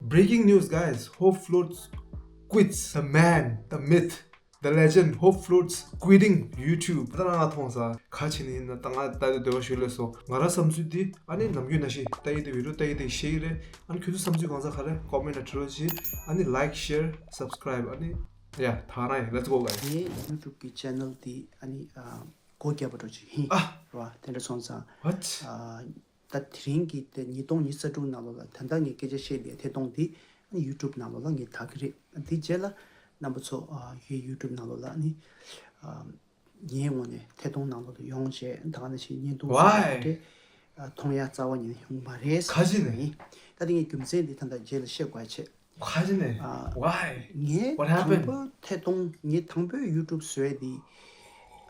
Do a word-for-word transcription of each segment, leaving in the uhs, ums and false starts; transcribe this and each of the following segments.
Breaking news, guys. Hope Floats quits. The man, the myth, the legend, Hope Floats quitting YouTube. ད་ང་མཐོང་ས་ག་ཆེ་ནི་ན་ད་ང་ད་དུ་འདོད་པ་ཞུ་ལས་སོ། ང་ར་བསམ་ཚུལ་འདི་ཨ་ནི་ནམ་རྒྱུན་ན་ཤི་ལྟ་ཡི་དེ་བི་ཌིའོ་ལྟ་ཡི་དེ་ཤེས་ཀྱི་རེད། ཨ་ནི་ཁྱོད་ཚོ་བསམ་ཚུལ་གང་ས་ག་རེ་ཀོ་མེན་ཊ་ལ་བྲིས་རོགས་བྱེད། ཨ་ནི་ལའིཀ་ཤེར་སབ་སི་ཀ་རའིབ་ཨ་ནི་ཡ་ཐག་རང་ཡིན། Let's go, guys. ངའི་ཡུ་ཊུབ་ཀྱི་ཆེ་ནལ་འདི་ཨ་ནི་ཨ་སྒོ་བརྒྱབ་པ་འགྲོ་ཆེ་ཡིན། ཨ། ར་དེ་འདྲ་སོང་ཙང་། What? ཨ། ད་དེ་རིང་གི་དེ་ཉིས་སྟོང་ཉི་ཤུ་རྩ་དྲུག་ནང་ལོགས་ལ་ད་ལྟ་ངས་སྐད་ཆ་བཤད་པའི་ཐད་གཏོང་འདི་ཡུ་ཊུབ་ནང་ལོགས་ལ་ངས་དག་གི་རེད། དེ་རྗེས་ལ་རྣམ་པ་ཚོ་ཨ་ཡུ་ཊུབ་ནང་ལོགས་ལ་ནི་ཨ་ངའི་ངོས་ནས་ཐད་གཏོང་ནང་ལོགས་ལ་ཡོང་བྱས་ད་ག་ནང་བཞིན་བརྙན་ཐུང་བཟོ་བ་དེ་འདྲས་ཨ་མཐོང་ཡ་རྩ་བ་ཉིད་ནས་ཡོང་མ་རེད། ག་ཅི་ནས། ཡིན། ད་དེ་ངས་རྒྱུ་མཚན་འདི་ད་ལྟ་རྗེས་ལ་བཤད་དགོས་ཡ་བྱས། ག་ཅི་ནས། ཨ། Why? ངས་What དང་happened? པོ་ཐད་གཏོང་ངས་དང་པོའི་ཡུ་ཊུབ་བཟོས་དེ་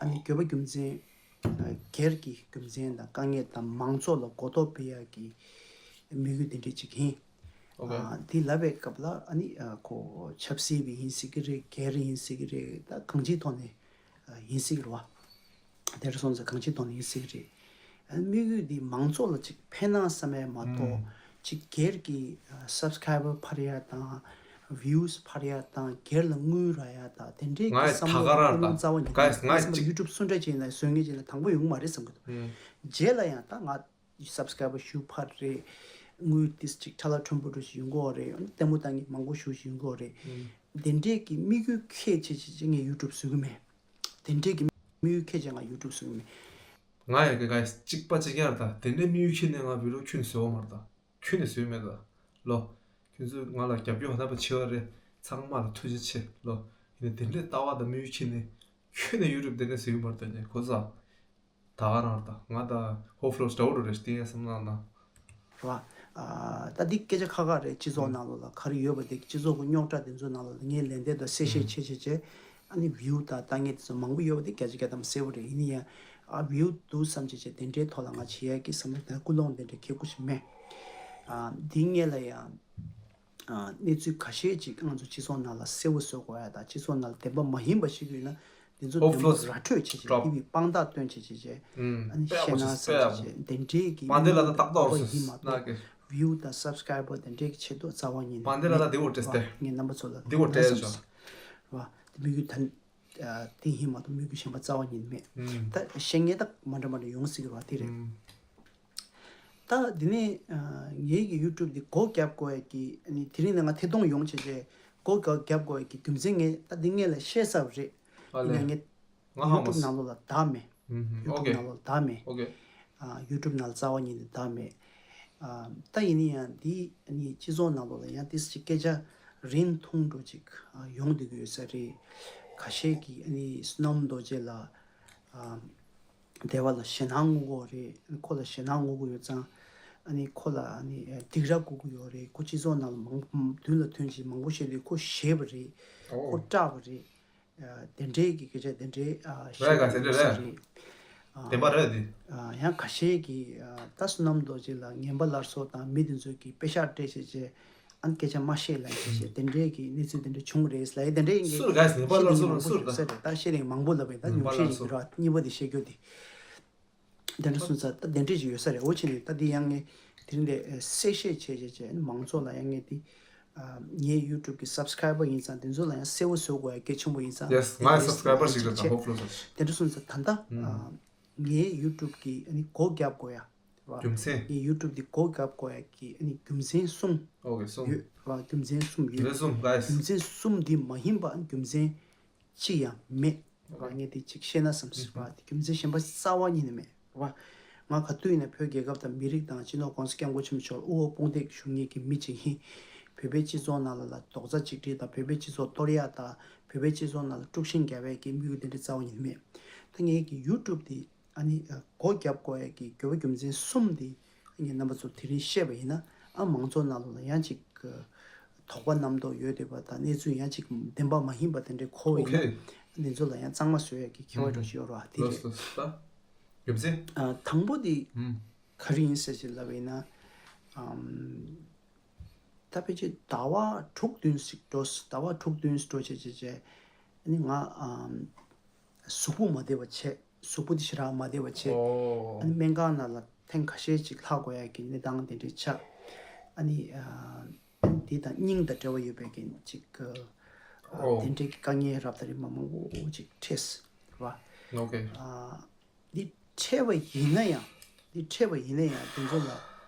ཨ་ནི་དགོས་པ་རྒྱུ་མཚན་ཨ་སྒེར་གྱི་རྒྱུ་མཚན་དང་དཀའ་ངལ་དང་མང་ཚོགས་ལ་གོ་རྟོགས་སྤེལ་ཡག་གི་དམིགས་ཡུལ་དེ་འདྲས་ཅིག་ཡིན། Okay. ཨ་འདི་ལབ་པའི་སྐབས་ལ་ཨ་ནི་ཨ་ཁོ་ཆབ་སྲིད་པ་ཡིན་སྲིད་ཀྱི་རེད། སྒེར་ཡིན་སྲིད་ཀྱི་རེད། ད་གང་ཅིའི་ཐོག་ནས་ཡིན་སྲིད་ཀྱི་རེད་བ། དེར་སོང་ཙང་གང་ཅིའི་ཐོག་ནས་ཡིན་སྲིད་ཀྱི་རེད། དམིགས་ཡུལ་འདི་མང་ཚོགས་ལ་ཅིག་ཕན་ན་བསམ་ཡ་མ་གཏོགས་ཅིག་སྒེར་གྱི་སབ་སི་ཀ་རའིབ་འཕར་ཡ་དང་བིའུ་སི་འཕར་ཡ་དང་སྒེར་ལ་དངུལ་རག་ཡ་དང་དེ་འདྲའི་གི་བསམ་བློ་ཀུན་སློང་རྩ་བ་ཉིད་ནས་ཡུ་ཊུབ་སུ་འདྲ་བྱས་ན་བཟོ་ངེས་བྱས་ན་དང་པོ་ཡོང་མ་རེད་བསམ་གི་འདུག་རྗེས་ལ་ཡང་ད་ང་སབ་སི་ཀ་རའིབ་ཞུ་འཕར་རེད། དངུལ་ཏིས་ཅིག་ཁྲ་ལ་ཁྲོན་པོ་འགྲོ་ཞིག་ཡོང་གི་ཡོད་རེད། ལྟད་མོ་ལྟ་མཁན་མང་པོ་ཞིག་ཡོང་གི་ཡོད་རེད། དེ་འདྲས་ཀྱི་དམིགས་ཡུལ་ཁྱད་ཆེ་ཆེ་ཆེ་ངས་ཡུ་ཊུབ་བཟོ་གི་མེད། དེ་འདྲས་ཀྱི་དམིགས་ཡུལ་ཁྱད་ཆེ་ང་ཡུ་ཊུབ་བཟོ་གི་མེད། ང་ཡི་གེ་ག་གཅིག་པ་གཅིག་རྐྱང་རེད་ད། དེ་འདྲའི་དམིགས་ཡུལ་ཁྱེར་ནས་ང་བི་ཌིའོ་ཁྱོན་བཟོས་པ་མ་རེད་ད། ཁྱོན་ནས་བཟོས་མེད་ད། ལོ། ཁྱོད་ཚོས་ང་ལ་རྒྱབ་སྐྱོར་ཧ་ད་པ་ཆེ་བ་རེད། ཚང་མ་ལ་ཐུགས་རྗེ་ཆེ་ལོ། ཡིན་ནའི་དེ་འདྲའི་ལྟ་བ་དང་དམིགས་ཡུལ་ཁྱེར་ནས་ཁྱོན་ནས་ཡུ་ཊུབ་དེ་འདྲ་བཟོས་ཡོད་མ་རེད་ད། ནས་གོ་ས། ད་ག་རང་རེད་ད། ང་ད་ཧོབ་ལོ་ཞའོ་རུ་རེད་ཤི་ཏི་ཡ་སམ་ན་ན། རེད་བ། ཨ་ད་འདི་སྐད་ཆ་ཁག་ཁག་རེད། སྤྱི་ཚོགས་ནང་ལོགས་ལ་ག་རེ་ཡོད་པ་དེ་སྤྱི་ཚོགས་ཀྱི་རྙོག་དྲ་དེ་ཚོ་ནང་ལོགས་ལ་ངས་ལན་འདེབས་དང་གསལ་བཤད་བྱེད་བྱེད་བྱེད། ཨ་ནི་བིའུ་དང་ལྟ་མཁན་དེ་ཚོ་མང་པོ་ཡོད་པ་དེ་བརྒྱ་ཆ་བརྒྱ་ཐམ་གསལ་པོ་རེད། ཡིན་ན་ཡང་ཨ་བིའུ་འདུག་བསམ་བྱེད་བྱེད་དེ་འདྲའི་ཐོག་ལ་ང་བྱེད་ཡག་གི་བསམ་བློ་དང་ཀུན་སློང་དེ་འདྲ་ཁེ་ཁུ་ཞིག་མེད། ཨ་འདི་སྔོན་ལ་ཡང་ཨ་གནས་ཚུལ་ཁ་ཤས་ཅིག་ང་ཚོ་སྤྱི་ཚོགས་ནང་ལ་གསལ་པོ་བཟོ་དགོས་ཡ་དང་སྤྱི་ཚོགས་ནང་ལ་བདེན་པ་མ་ཡིན་པ་ཞིག་ཡོད་ན། དེ་ཚོ་ཨོ་བདེན་པ་ཕློ་ར་འཕྲོད་བྱེད་ཅིག་དེ་བི་དཔང་རྟགས་སྟོན་བྱེད་ཅིག་བྱས། ཨ་ནི་བཤད་ན་བསམ་བྱེད་ཅིག་བྱས་དེ་འདྲའི་གི་པཱན་ཌེ་ལ་ད་ཏག་ཏག་རོ་ཡིན་མ་གཏོགས་བིའུ་དང་སབ་སི་ཀ་རའི་བར་དེ་འདྲའི་གི་ཆེད་དུ་རྩ་བ་ཉིད་ནས་པཱན་ཌེ་ལ་ད་དེ་འོ་ཏྲེ་སྟེ། ངས་རྣམ་པ་ཚོ་ལ་དེ་འོ་ཏྲེ་ཆོག་ར་དེ་དམིགས་ཡུལ་ད་དེ་ཡིན་མ་གཏོགས་དམིགས་ཡུལ་གཞན་པ་རྩ་བ་ཉིད་ནས་མེད། ད་བཤད་ངེས་ད་མ་འདྲ་མ་འདྲ་ཡོང་སྲིད་ར་དེ་རེད། ད་འདི་ནས་ངའི་གི་ཡུ་ཊུབ་འདི་སྒོ་བརྒྱབ་དགོས་ཡ་གི་ཨ་ནི་དེ་རིང་ནས་ང་ཐད་གཏོང་ཡོང་བྱས་རྗེས་སྒོ་བརྒྱབ་དགོས་ཡ་གི་རྒྱུ་མཚན་ངས་ད་འདི་སྔོན་ལ་བཤད་ཚར་བ་རེད། ཨ་ཡིན་ན་ལས། ངས་ང་ཧ་ཡུ་ཊུབ་མ་ནང་ལོགས་ལ་བདག་མེད། ཨུ་ཧུམ། ཡུ་ཊུབ་ཨོ་ཁེ། ནང་ལོགས་ལ་བདག་མེད། ཨོ་ཁེ། ཨ་ཡུ་ཊུབ་ནང་ལ་རྩ་བ་ཉིད་ནས་བདག་མེད། ཨ་ད་ཡིན་ན་ཡང་འདི་ཨ་ནི་སྤྱི་ཚོགས་ནང་ལོགས་ལ་ཡང་ཏིས་ཅིག་སྐད་ཆ་རིང་ཐུང་འགྲོ་ཅིག་ཨ་ཡོང་བསྡད་ཀྱི་ཡོད་ས་རེད། ཁ་ཤས་ཀྱིས་ཨ་ནི་བསོད་ནམས་རྡོ་རྗེ་ལ་ཨ་སྡེ་བ་ལ་ཞེད་སྣང་ངུ་གོ་རེད། ཁོ་ལ་ཞེད་སྣང་ངུ་གོ་ཡོད་ཙང་ཨ་ནི་ཁོ་ལ་ཨ་ནི་སྡིགས་ར་དགོས་ཀྱི་ཡོད་རེད། ཁོ་སྤྱི་ཚོགས་ནང་ལ་མང་མདུན་ལ་ཐོན་ཅིག་མང་པོ་བཤད་དུས་ཁོ་ཞེད་པ་རེད། ཨོ། ཁོ་སྐྲག་པ་རེད། དེ་འདྲའི་གི་སྐད་ཆ་དེ་འདྲའི་ཨ་རེད་ག་དེ་འདྲ་རེད། བདེན་པ་རེད་དེ། ཡང་ཁ་ཤས་ཀྱིས་ད་བསོད་ནམས་རྡོ་རྗེ་ལ་ངན་པ་སླར་གསོ་དང་མི་དེ་ཚོ་གི་དཔེ་ཤག་སྤྲད་བྱས་བྱས་ཨ་ནི་སྐད་ཆ་མ་བཤད་ལ་བྱས་བྱས་དེ་འདྲའི་གི་གནས་ཚུལ་དེ་འདྲ་བྱུང་རེད་ལ་ཡ་དེ་འདྲའི་ཡིན་གི། སུ་རེད་ག་ངན་པ་སླར་གསོ་རེད། སུ་རེད་ད། ད་བཤད་རིང་མང་པོ་ལབ་པས་ད་ངན་པ་ཉུང་ཤས་སླར་ཡིན་གི་གསོ་ར་གཉིས་པ་དེ་བཤད་རྒྱུ་དེ། དེ་འདྲ་སོང་ཙང་ད་དེ་འདྲ་ཅིག་ཡོད་ས་རེད། འོ་བྱས་ནས་ད་འདི་ཡང་ངས་དེ་རིང་འདི་གསལ་བཤད་བྱས་བྱས་བྱས་མང་ཚོགས་ལ་ཡང་ངས་འདི་ངའི་ཡུ་ཊུབ་ཀྱི་སབ་སི་ཀ་རའི་བར་ཡིན་ཙང་དེ་ཚོ་ལ་ཡང་གསལ་པོ་བཟོ་དགོས་ཡ་གལ་ཆེན་པོ་ཡིན་ཙང་། ཡེ་སི། ངའི་སབ་སི་ཀ་རའི་བར་ཞིག་རེད་ད། ཧོབ་ལོ་ས། དེ་འདྲ་སོང་ཙང་ད་ལྟ་ངའི་ཡུ་ཊུབ་ཀྱི་ཨ་ནི་སྒོ་བརྒྱབ་དགོས་ཡ་རེད་བ། རྒྱུ་མཚན། ངའི་ཡུ་ཊུབ་འདི་སྒོ་བརྒྱབ་དགོས་ཡ་གི་ཨ་ནི་རྒྱུ་མཚན་གསུམ། ཨོ་ཁེ་གསུམ། ཡོད་རེད་བ། རྒྱུ་མཚན་གསུམ་ཡོད། རྒྱུ་མཚན་གསུམ་ག་ཡེ་སི། རྒྱུ་མཚན་གསུམ་འདི་མ་ཡིན་པ་རྒྱུ་མཚན་གཅིག་ཡང་མེད། རང་ངས་དེ་གཅིག་བཤད་ན་བསམ་སྲིད་པ་དེ་རྒྱུ་མཚན་གཞན་པ་རྩ་བ་ཉིད་ནས་མེད་རེད་བ། ང་ག་དུས་ཡིན་ན་བོད་རྒྱལ་ཁབ་དང་མི་རིགས་དང་སྤྱི་ནོར་༸གོང་ས་༸སྐྱབས་མགོན་ཆེན་པོ་མཆོག་དབུ་འོག་དཔུང་འདེགས་ཞུ་མཁན་གྱི་མི་གཅིག་ཡིན། བོད་པའི་སྤྱི་ཚོགས་ནང་ལ་ལ་རྡོག་རྩ་གཅིག་སྒྲིལ་དང་བོད་པའི་སྤྱི་ཚོགས་གཏོར་ཡག་དང་བོད་པའི་སྤྱི་ཚོགས་ནང་ལ་དཀྲུག་ཤིང་རྒྱག་པའི་གི་དམིགས་ཡུལ་དེ་འདྲ་རྩ་བ་ཉིད་ནས་མེད། ད་ངའི་གི་ཡུ་ཊུབ་དེ་ཨ་ནི་སྒོ་བརྒྱབ་དགོས་ཡ་གི་དགོས་པ་རྒྱུ་མཚན་གསུམ་དེ་ངས་རྣམ་པ་ཚོ་དེ་རིང་བཤད་པ་ཡིན་ན་ཨ་མང་ཚོགས་ནང་ལོགས་ལ་ཡང་ཅིག་དོགས་པ་རྣམ་རྟོག་ཡོད་བསྡད་པ་དང་གནས་ཚུལ་ཡང་ཅིག་བདེན་པ་མ་ཡིན་པ་དེ་འདྲའི་གོ་བ་ཡིན་ན་ཨོ་ཁེ། འདི་ཚོ་ལ་ཡང་གཙང་མ་བཟོ་ཡ་གི་ཁྱད་པར་འདྲ་ཞིག་ཡོད་རེད་བ། དེ་ལོས་རེད། ལོས་ད། རྒྱུ་མཚན། ཨ་དང་པོ་དེ་ཨུམ། ག་རེ་ཡིན་ཟེར་ཅིག་ལབ་པ་ཡིན་ན། ཨམ། ད་ཕལ་ཆེར་ཟླ་བ་དྲུག་བདུན་ཞིག་འགྲོ། ཟླ་བ་དྲུག་བདུན་ཞིག་འགྲོ་བྱས་བྱས་བྱས། ཨ་ནི་ང་ཨམ། གཟུགས་པོ་མ་བདེ་བ་བྱས། གཟུགས་པོ་དེ་ཞེ་དྲག་མ་བདེ་བ་བྱས། ཨོ། ཨ་ནི་སྨན་ཁང་ནང་ལ་ཐེངས་ཁ་ཤས་ཅིག་ལྷག་དགོས་ཡ་གི་གནས་སྟངས་དེ་འདྲ་ཆགས། ཨ་ནི་ཨ། འདི་དང་སྙིང་དང་འབྲེལ་བ་ཡོད་པའི་གི་ཅིག་ཨ། ཨོ། དེ་འདྲའི་གི་དཀའ་ངལ་རབ་དང་རིམ་པ་མང་པོ་ཅིག་འཕྲད་རེད་བ། ཨོ་ཁེ། ཨ། འདི་འཕྲད་པ་ཡིན་ན་ཡང་། འདི་འཕྲད་པ་ཡིན་ན་ཡང་དེ་ཚོ་ལ་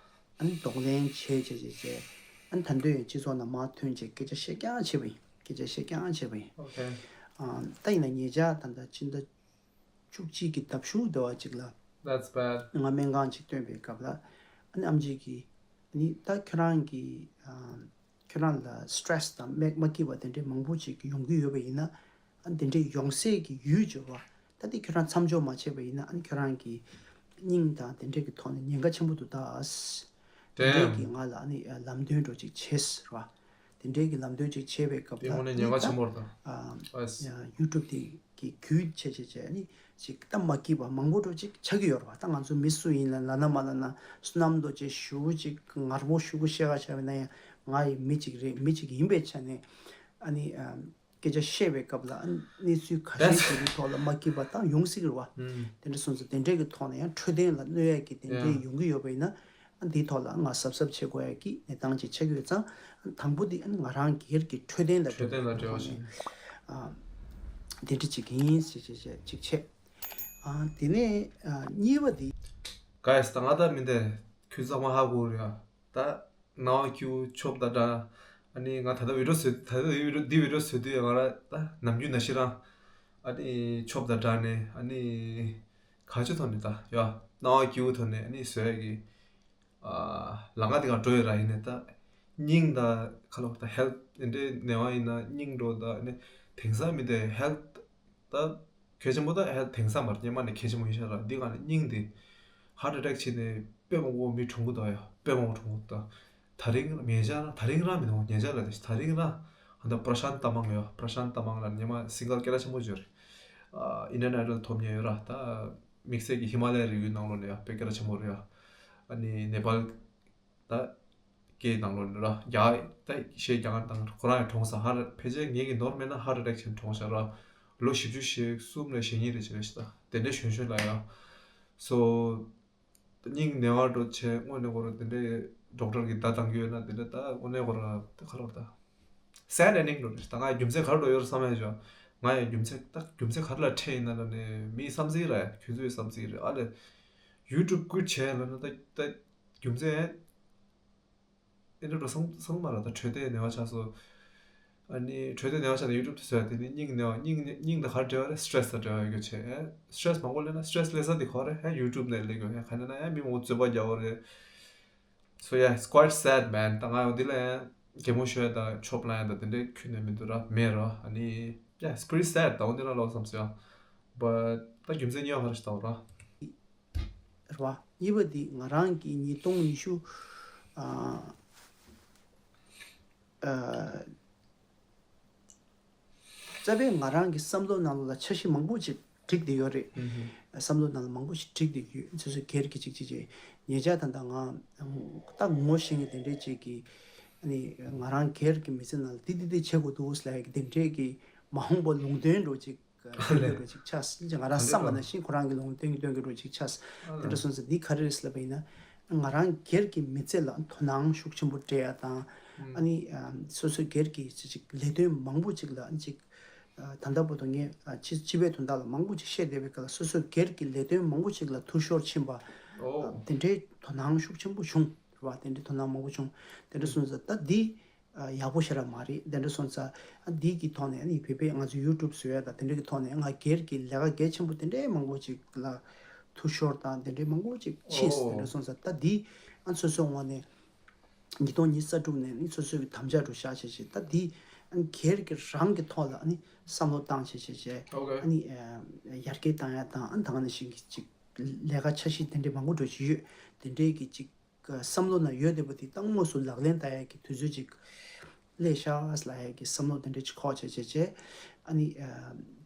ཨ་ནི་གདོང་ལེན་བྱས་བྱས་བྱས་བྱས། ཨ་ནི་ད་དུང་ཡང་སྤྱི་ཚོགས་ནང་མར་ཐོན་བྱས་སྐད་ཆ་བཤད་རྐྱང་བྱས་པ་ཡིན། སྐད་ཆ་བཤད་རྐྱང་བྱས་པ་ཡིན། ཨོ་ཁེ། ཨ། ད་ཡིན་ན་ཉེ་ཆར་ད་ལྟ་ཕྱི་ཟླ་བཅུ་གཅིག་གི་ཟླ་གཞུག་ཟླ་བ་གཅིག་ལ། That's bad. ང་སྨན་ཁང་ཅིག་བསྟན་པའི་སྐབས་ལ། ཨ་ནི་ཨེམ་ཆི་གིས། ཨ་ནི་ད་ཁྱོད་རང་གིས། ཨ། ཁྱོད་རང་ལ་སི་ཊེ་རེ་སི་དང་མ་མ་སྐྱིད་པ་དེ་འདྲའི་མང་པོ་ཅིག་ཡོང་གི་ཡོད་པ་ཡིན་ན། ཨ་ནི་དེ་འདྲའི་ཡོང་སའི་གི་ཡུལ་སྦྱོར་བ། ད་དེ་ཁྱོད་རང་མཚམས་འཇོག་མ་བྱས་པ་ཡིན་ན། ཨ་ནི་ཁྱོད་རང་གི་སྙིང་དང་དེ་འདྲའི་གི་ཐོག་ནས་ཉེན་ཁ་ཆེན་པོ་འདུག་ད། དེ་འདྲའི་གི། Damn. ང་ལ་ཨ་ནི་ལམ་སྟོན་འདྲ་ཅིག་བྱས་རེད་བ། དེ་འདྲའི་གི་ལམ་སྟོན་ཅིག་བྱས་པའི་སྐབས་དེ་ལ། དངོས་གནས་ཉེན་ཁ་ཆེན་པོ་རེད་ད། ཨ། ཨས། ཡ། ཡུ་ཊུབ་དེ་གི་བརྒྱུད་བྱས་བྱས་བྱས་ནི་ཅིག་ད་མ་སྐྱིད་པ་མང་པོ་འདྲ་ཅིག་ཆགས་ཀྱི་ཡོད་རེད་བ། ད་ང་ཚོ་མི་སུ་ཡིན་ལ་ལབ་ན་མ་ལབ་ན། བསོད་ནམས་རྡོ་རྗེ་ཞེ་པོ་ཅིག་ངར་པོ་ཞེ་པོ་བཤད་ག་བྱས་པ་ཡིན་ན་ཡང་། ང་ཡི་མི་ཅིག་རེད། མི་ཅིག་ཡིན་པའི་ཆ་ནས། ཨ་ནི། ཨམ། སྐད་ཆ་བཤད་པའི་སྐབས་ལ། ཨ། གནས་ཚུལ་ཁ་ཤས་ཤིག་གི་ཐོག་ལ་མ་སྐྱིད་པ་དང་ཡོང་སྲིད་ཀྱི་རེད་བ། ཨུམ། དེ་འདྲ་སོང་ཙང་དེ་འདྲའི་གི་ཐོག་ནས་ཡང་འཕྲོད་བསྟེན་ལ་གནོད་ཡས་ཀྱི་དེ་འདྲའི། ཡ། ཡོང་གི་ཡོད་པ་ཡིན་ན། ཨ། འདིའི་ཐོག་ལ་ང་གཟབ་གཟབ་བྱེད་དགོས་ཡ་གི་གནས་སྟངས་ཅིག་ཆགས་ཀྱི་ཡོད་ཙང་། དང་པོ་འདི། ཨ། ང་རང་སྒེར་གྱི་འཕྲོད་བསྟེན་དང་འཕྲོད་བསྟེན་དང་འབྲེལ་བ་བྱས། འཕྲོད་བསྟེན་ལ་འབྲེལ་བ་བྱས། ཨ། དེ་འདྲ་ཅིག་ཡིན་ཟེར་བྱས་བྱས་ཅིག་བྱས། ཨ། དེ་ནས། ཨ། གཉིས་པ་འདི། ག་ཡ་ས་ད་ང་ད་མི་འདི་ཁྱོད་ཚང་མ་ཧ་གོ་རེད་ཡ། ད་སྣང་བ་སྐྱིད་པོ་ཆོབ་དང་འདྲ། ཨ་ནི་ང་ད་ལྟ་བི་ཌི་ཡོ་བཟོས། ད་ལྟ་བི་ཌི་ཡོ་འདི་བི་ཌི་ཡོ་བཟོས་དུས་ཡ། ང་ར་ད་ནམ་རྒྱུན་ནང་བཞིན་རང་། ཨ་ནི་ཆོབ་དང་འདྲ་ནས། ཨ་ནི། ག་ཅི་ཐོག་ནས་ད་ཡ། སྣང་བ་སྐྱིད་པོ་ཐོག་ནས་ཨ་ནི་བཟོ་ཡ་གི། ཨ། ལམ་ཁ་དེ་ག་འགྲོ་ཡོད་ར། ཡིན་ནའི་ད་སྙིང་དང་ཁ་ལོ་ད་ཧེལ་ཐི་དེ་འདྲའི་ནད་པ་ཡིན་ན་སྙིང་འགྲོ་ད། ཨ་ནི་དེང་སང་མི་དེ་ཧེལ་ཐི་ད་གལ་ཆེན་པོ་ད་ཧེལ་ཐི་དེང་སང་མ་རེད། སྔོན་མ་ནས་གལ་ཆེན་པོ་ཡིན་ཤག་ར། འདི་ག་ནས་སྙིང་དེ་ཧར་ཊི་ཨེ་ཊེག་བྱས་ནས་དཔེ་མང་པོ་མི་གྲོངས་གི་འདུག་ཡ། དཔེ་མང་པོ་གྲོངས་གི་འདུག་ད་རིང་ཉེ་ཆར་ད་རིང་རང་མི་འདུག་ཉེ་ཆར་ལ་ད་རིང་རང་། ཨ། ད་པྲ་ཤཱན་ཏ་མང་ཡོད། པྲ་ཤཱན་ཏ་མང་ལ་སྔོན་མ་སིང་གར་སྐད་གྲགས་ཆེན་པོ་ཅིག་ཡོད་རེད། ཨ། ཨིན་ཌི་ཡན་ཨའི་ཌལ་ཐོབ་མཁན་ཡོད་ར། ད་དམིགས་བསལ་གྱི་ཧི་མ་ལ་ཡའི་རི་རྒྱུད་ནང་ལོགས་ནས་ཡ་དཔེ་སྐད་གྲགས་ཆེན་པོ་རེད་ཡ། ཨ་ནི་ནེ་པཱལ་ད་སྐད་ནང་ལོགས་ནས་ར། རྒྱ་ད་གཞས་རྒྱག་མཁན་དང་ཁོ་རང་ཡང་གྲོངས་ས། ཧར་ཕལ་ཆེར་ངེད་ཀྱི་ནོར་མེད་ན་ཧར་ཊི་ཨེ་ཊེག་བྱས་ནས་གྲོངས་ཤག་ར། ལོ་བཞི་བཅུ་ཞེ་གསུམ་ལ་ཞེ་གཉིས་རེ་བྱས་རེད་ཤག་ད་དེ་འདྲའི་གཞོན་གཞོན་ལ་ཡ། སོ། སྙིང་ནད་པ་འདྲ་བྱས་དངོས་གནས་ཁོ་རང་དེ་འདྲའི་ཌོག་ཊར་གྱིས་བརྡ་བཏང་གི་ཡོད་ན། དེ་འདྲ་ད་དངོས་གནས་ཁོ་རང་ད་ག་རེ་ད་སེཌ་ཨེན་ཌིང་འདྲ་རེད། ད་ང་རྒྱུ་མཚན་ག་རེ་འདྲ་ཡོད་རེད་བསམ་ཡ་བྱས། ང་ཡང་རྒྱུ་མཚན་ད་རྒྱུ་མཚན་ག་རེ་ལ་འཕྲད་ཡིན་ན་ལབ་ནས། མིའི་བསམ་ཚུལ་རེད། ཁྱོད་ཚོའི་བསམ་ཚུལ་རེད། ཨ་ལས། ཡུ་ཊུབ་ཀུའིཊ་བྱས་ལབ་ན་ད་ད་རྒྱུ་མཚན་ཨེ་འདྲ་འདྲ་བསམ་བསམ་མ་རེད། ད་འཕྲོད་བསྟེན་ནད་པ་ཆགས་སོང་། ཨ་ནི་འཕྲོད་བསྟེན་ནད་པ་ཆགས་ནས་ཡུ་ཊུབ་དེ་བཟོས་ཡ། དེ་ནི་སྙིང་ནད་པ། སྙིང་ནད། སྙིང་དང་ག་རེ་འབྲེལ་བ་རེད། སི་ཊེ་རེ་སི་དང་འབྲེལ་བ་ཡོད་རྒྱུ་བྱས། སི་ཊེ་རེ་སི་མང་པོ་སླེབས་ན་སི་ཊེ་རེ་སི་སླེབས་ས་དེ་ཁོ་རེད། ཧེ། ཡུ་ཊུབ་ནས་སླེབས་དགོས། ཧེ། ག་ནས་ན་ཧེ་མི་མང་པོ་རྩོད་པ་རྒྱག་པ་རེད། So yeah, it's quite sad, man. ད་ང་ཡང་འདི་ལ་ཡང་གད་མོ་ཤོར་ཡ་དང་ཆོབ་ལངས་ཡ་དང་དེ་འདྲའི་ཁྱོན་ནས་མི་འདུག་ར། མེད་ར། ཨ་ནི། Yeah, it's pretty sad. ད་འོ་འདི་ན་ལོག་བསམ་སོང་ཡ། But ད་རྒྱུ་མཚན་གཉིས་པ་ག་རེ་ཞིག་ད་འོ་ར། རེད་བ། གཉིས་པ་འདི་ང་རང་གིས་ཉིས་སྟོང་ཉི་ཤུ། ཨ། ཨ། རྩ་བའི་ང་རང་གི་བསམ་བློ་ནང་ལ་འཆར་གཞི་མང་པོ་ཅིག་བསྒྲིགས་བསྡད་ཡོད་རེད། ཨུ་ཧུ། བསམ་བློ་ནང་ལ་མང་པོ་ཞིག་བསྒྲིགས་བསྡད་ཡོད། སོ་སོའི་སྒེར་གྱི་ཅིག་ཅིག་ཅིག་ཉེ་ཆར་ད་ལྟ་ང་ད་ངོ་ཤེས་མཁན་དེ་འདྲས་ཅིག་གིས། ཨ་ནི་ང་རང་སྒེར་གྱི་མི་ཚེ་ནང་ལ་འདི་འདི་འདི་བྱེད་དགོས་འདུག་ཟེར་ཡ་གི་དེ་འདྲས་ཀྱི་མ་འོངས་པ་ལུང་སྟོན་འདྲ་ཅིག་སྟོན་གྱི་འདྲ་ཅིག་ཆགས། ང་རང་བསམ་པ་ནང་བཞིན་ཁོ་རང་གི་ལུང་སྟོན་གྱི་སྟོན་གྱི་འདྲ་ཅིག་ཆགས། དེ་འདྲ་སོང་ཙང་འདི་ག་རེ་རེད་ལབ་པ་ཡིན་ན། ང་རང་སྒེར་གྱི་མི་ཚེ་ལ་དོ་སྣང་ཤུགས་ཆེན་པོ་སྤྲད་ཡ་དང་། ཨ་ནི་སོ་སོའི་སྒེར་གྱི་ཅིག་ལས་དོན་མང་པོ་ཅིག་ལ་ཅིག་ད་ལྟ་བར་དུ་ངས་ཨ་སྤྱི་སྤྱི་པའི་དོན་དག་ལ་མང་པོ་ཅིག་བཤད་བསྡད་པའི་སྐབས་ལ། སོ་སོའི་སྒེར་གྱི་ལས་དོན་མང་པོ་ཅིག་ལ་འཐུས་ཤོར་ཕྱིན་པ། ཨོ། དེ་འདྲའི་དོ་སྣང་ཤུགས་ཆེན་པོ་བྱུང་རེད་བ། དེ་འདྲའི་དོ་སྣང་མང་པོ་བྱུང་། དེ་འདྲ་སོང་ཙང་ད་འདི་ཡག་པོ་ཞེ་དྲག་མ་རེད། དེ་འདྲ་སོང་ཙང་འདི་གི་ཐོག་ནས་ནི་བོད་པའི་ང་ཚོ་ཡུ་ཊུབ་བཟོ་ཡ་དང་དེ་འདྲ་གི་ཐོག་ནས་ང་སྒེར་གྱི་ལས་ཀ་གལ་ཆེན་པོ་དེ་འདྲའི་མང་པོ་ཅིག་ལ་འཐུས་ཤོར་དང་དེ་འདྲའི་མང་པོ་ཅིག་ཕྱིན། ཨོ། དེ་འདྲ་སོང་ཙང་ད་འདི་ང་ཚོ་སོ་སོའི་ངོས་ནས། ཉིས་སྟོང་ཉི་ཤུ་རྩ་དྲུག་ནས་ནི་སོ་སོའི་གི་དམ་བཅའ་འདྲ་བཞག་བྱས་བྱས། ད་འདི་སྒེར་གྱི་རང་གི་ཐོག་ལ་ནི་བསམ་བློ་བཏང་བྱས་བྱས་བྱས། ཨོ་ཁེ། ཨ་ནི་ཡར་རྒྱས་བཏང་ཡ་དང་། ཨ་ནི་ད་ག་ནང་བཞིན་གྱི་ཅིག་ལས་ཀ་འཆར་གཞི་དེ་འདྲའི་མང་པོ་འདྲ་ཞིག་ཡོད། དེ་འདྲའི་གི་ཅིག་བསམ་བློ་ནང་ཡོད་བསྡད་པ་དེ་ད་དངོས་སུ་ལག་ལེན་བསྟར་ཡ་གི་དུས་ཚོད་ཅིག་སླེབས་ཤག་ལབ་ཡ་གི་བསམ་བློ་དེ་འདྲ་ཅིག་འཁོར་བྱས་བྱས་བྱས། ཨ་ནི་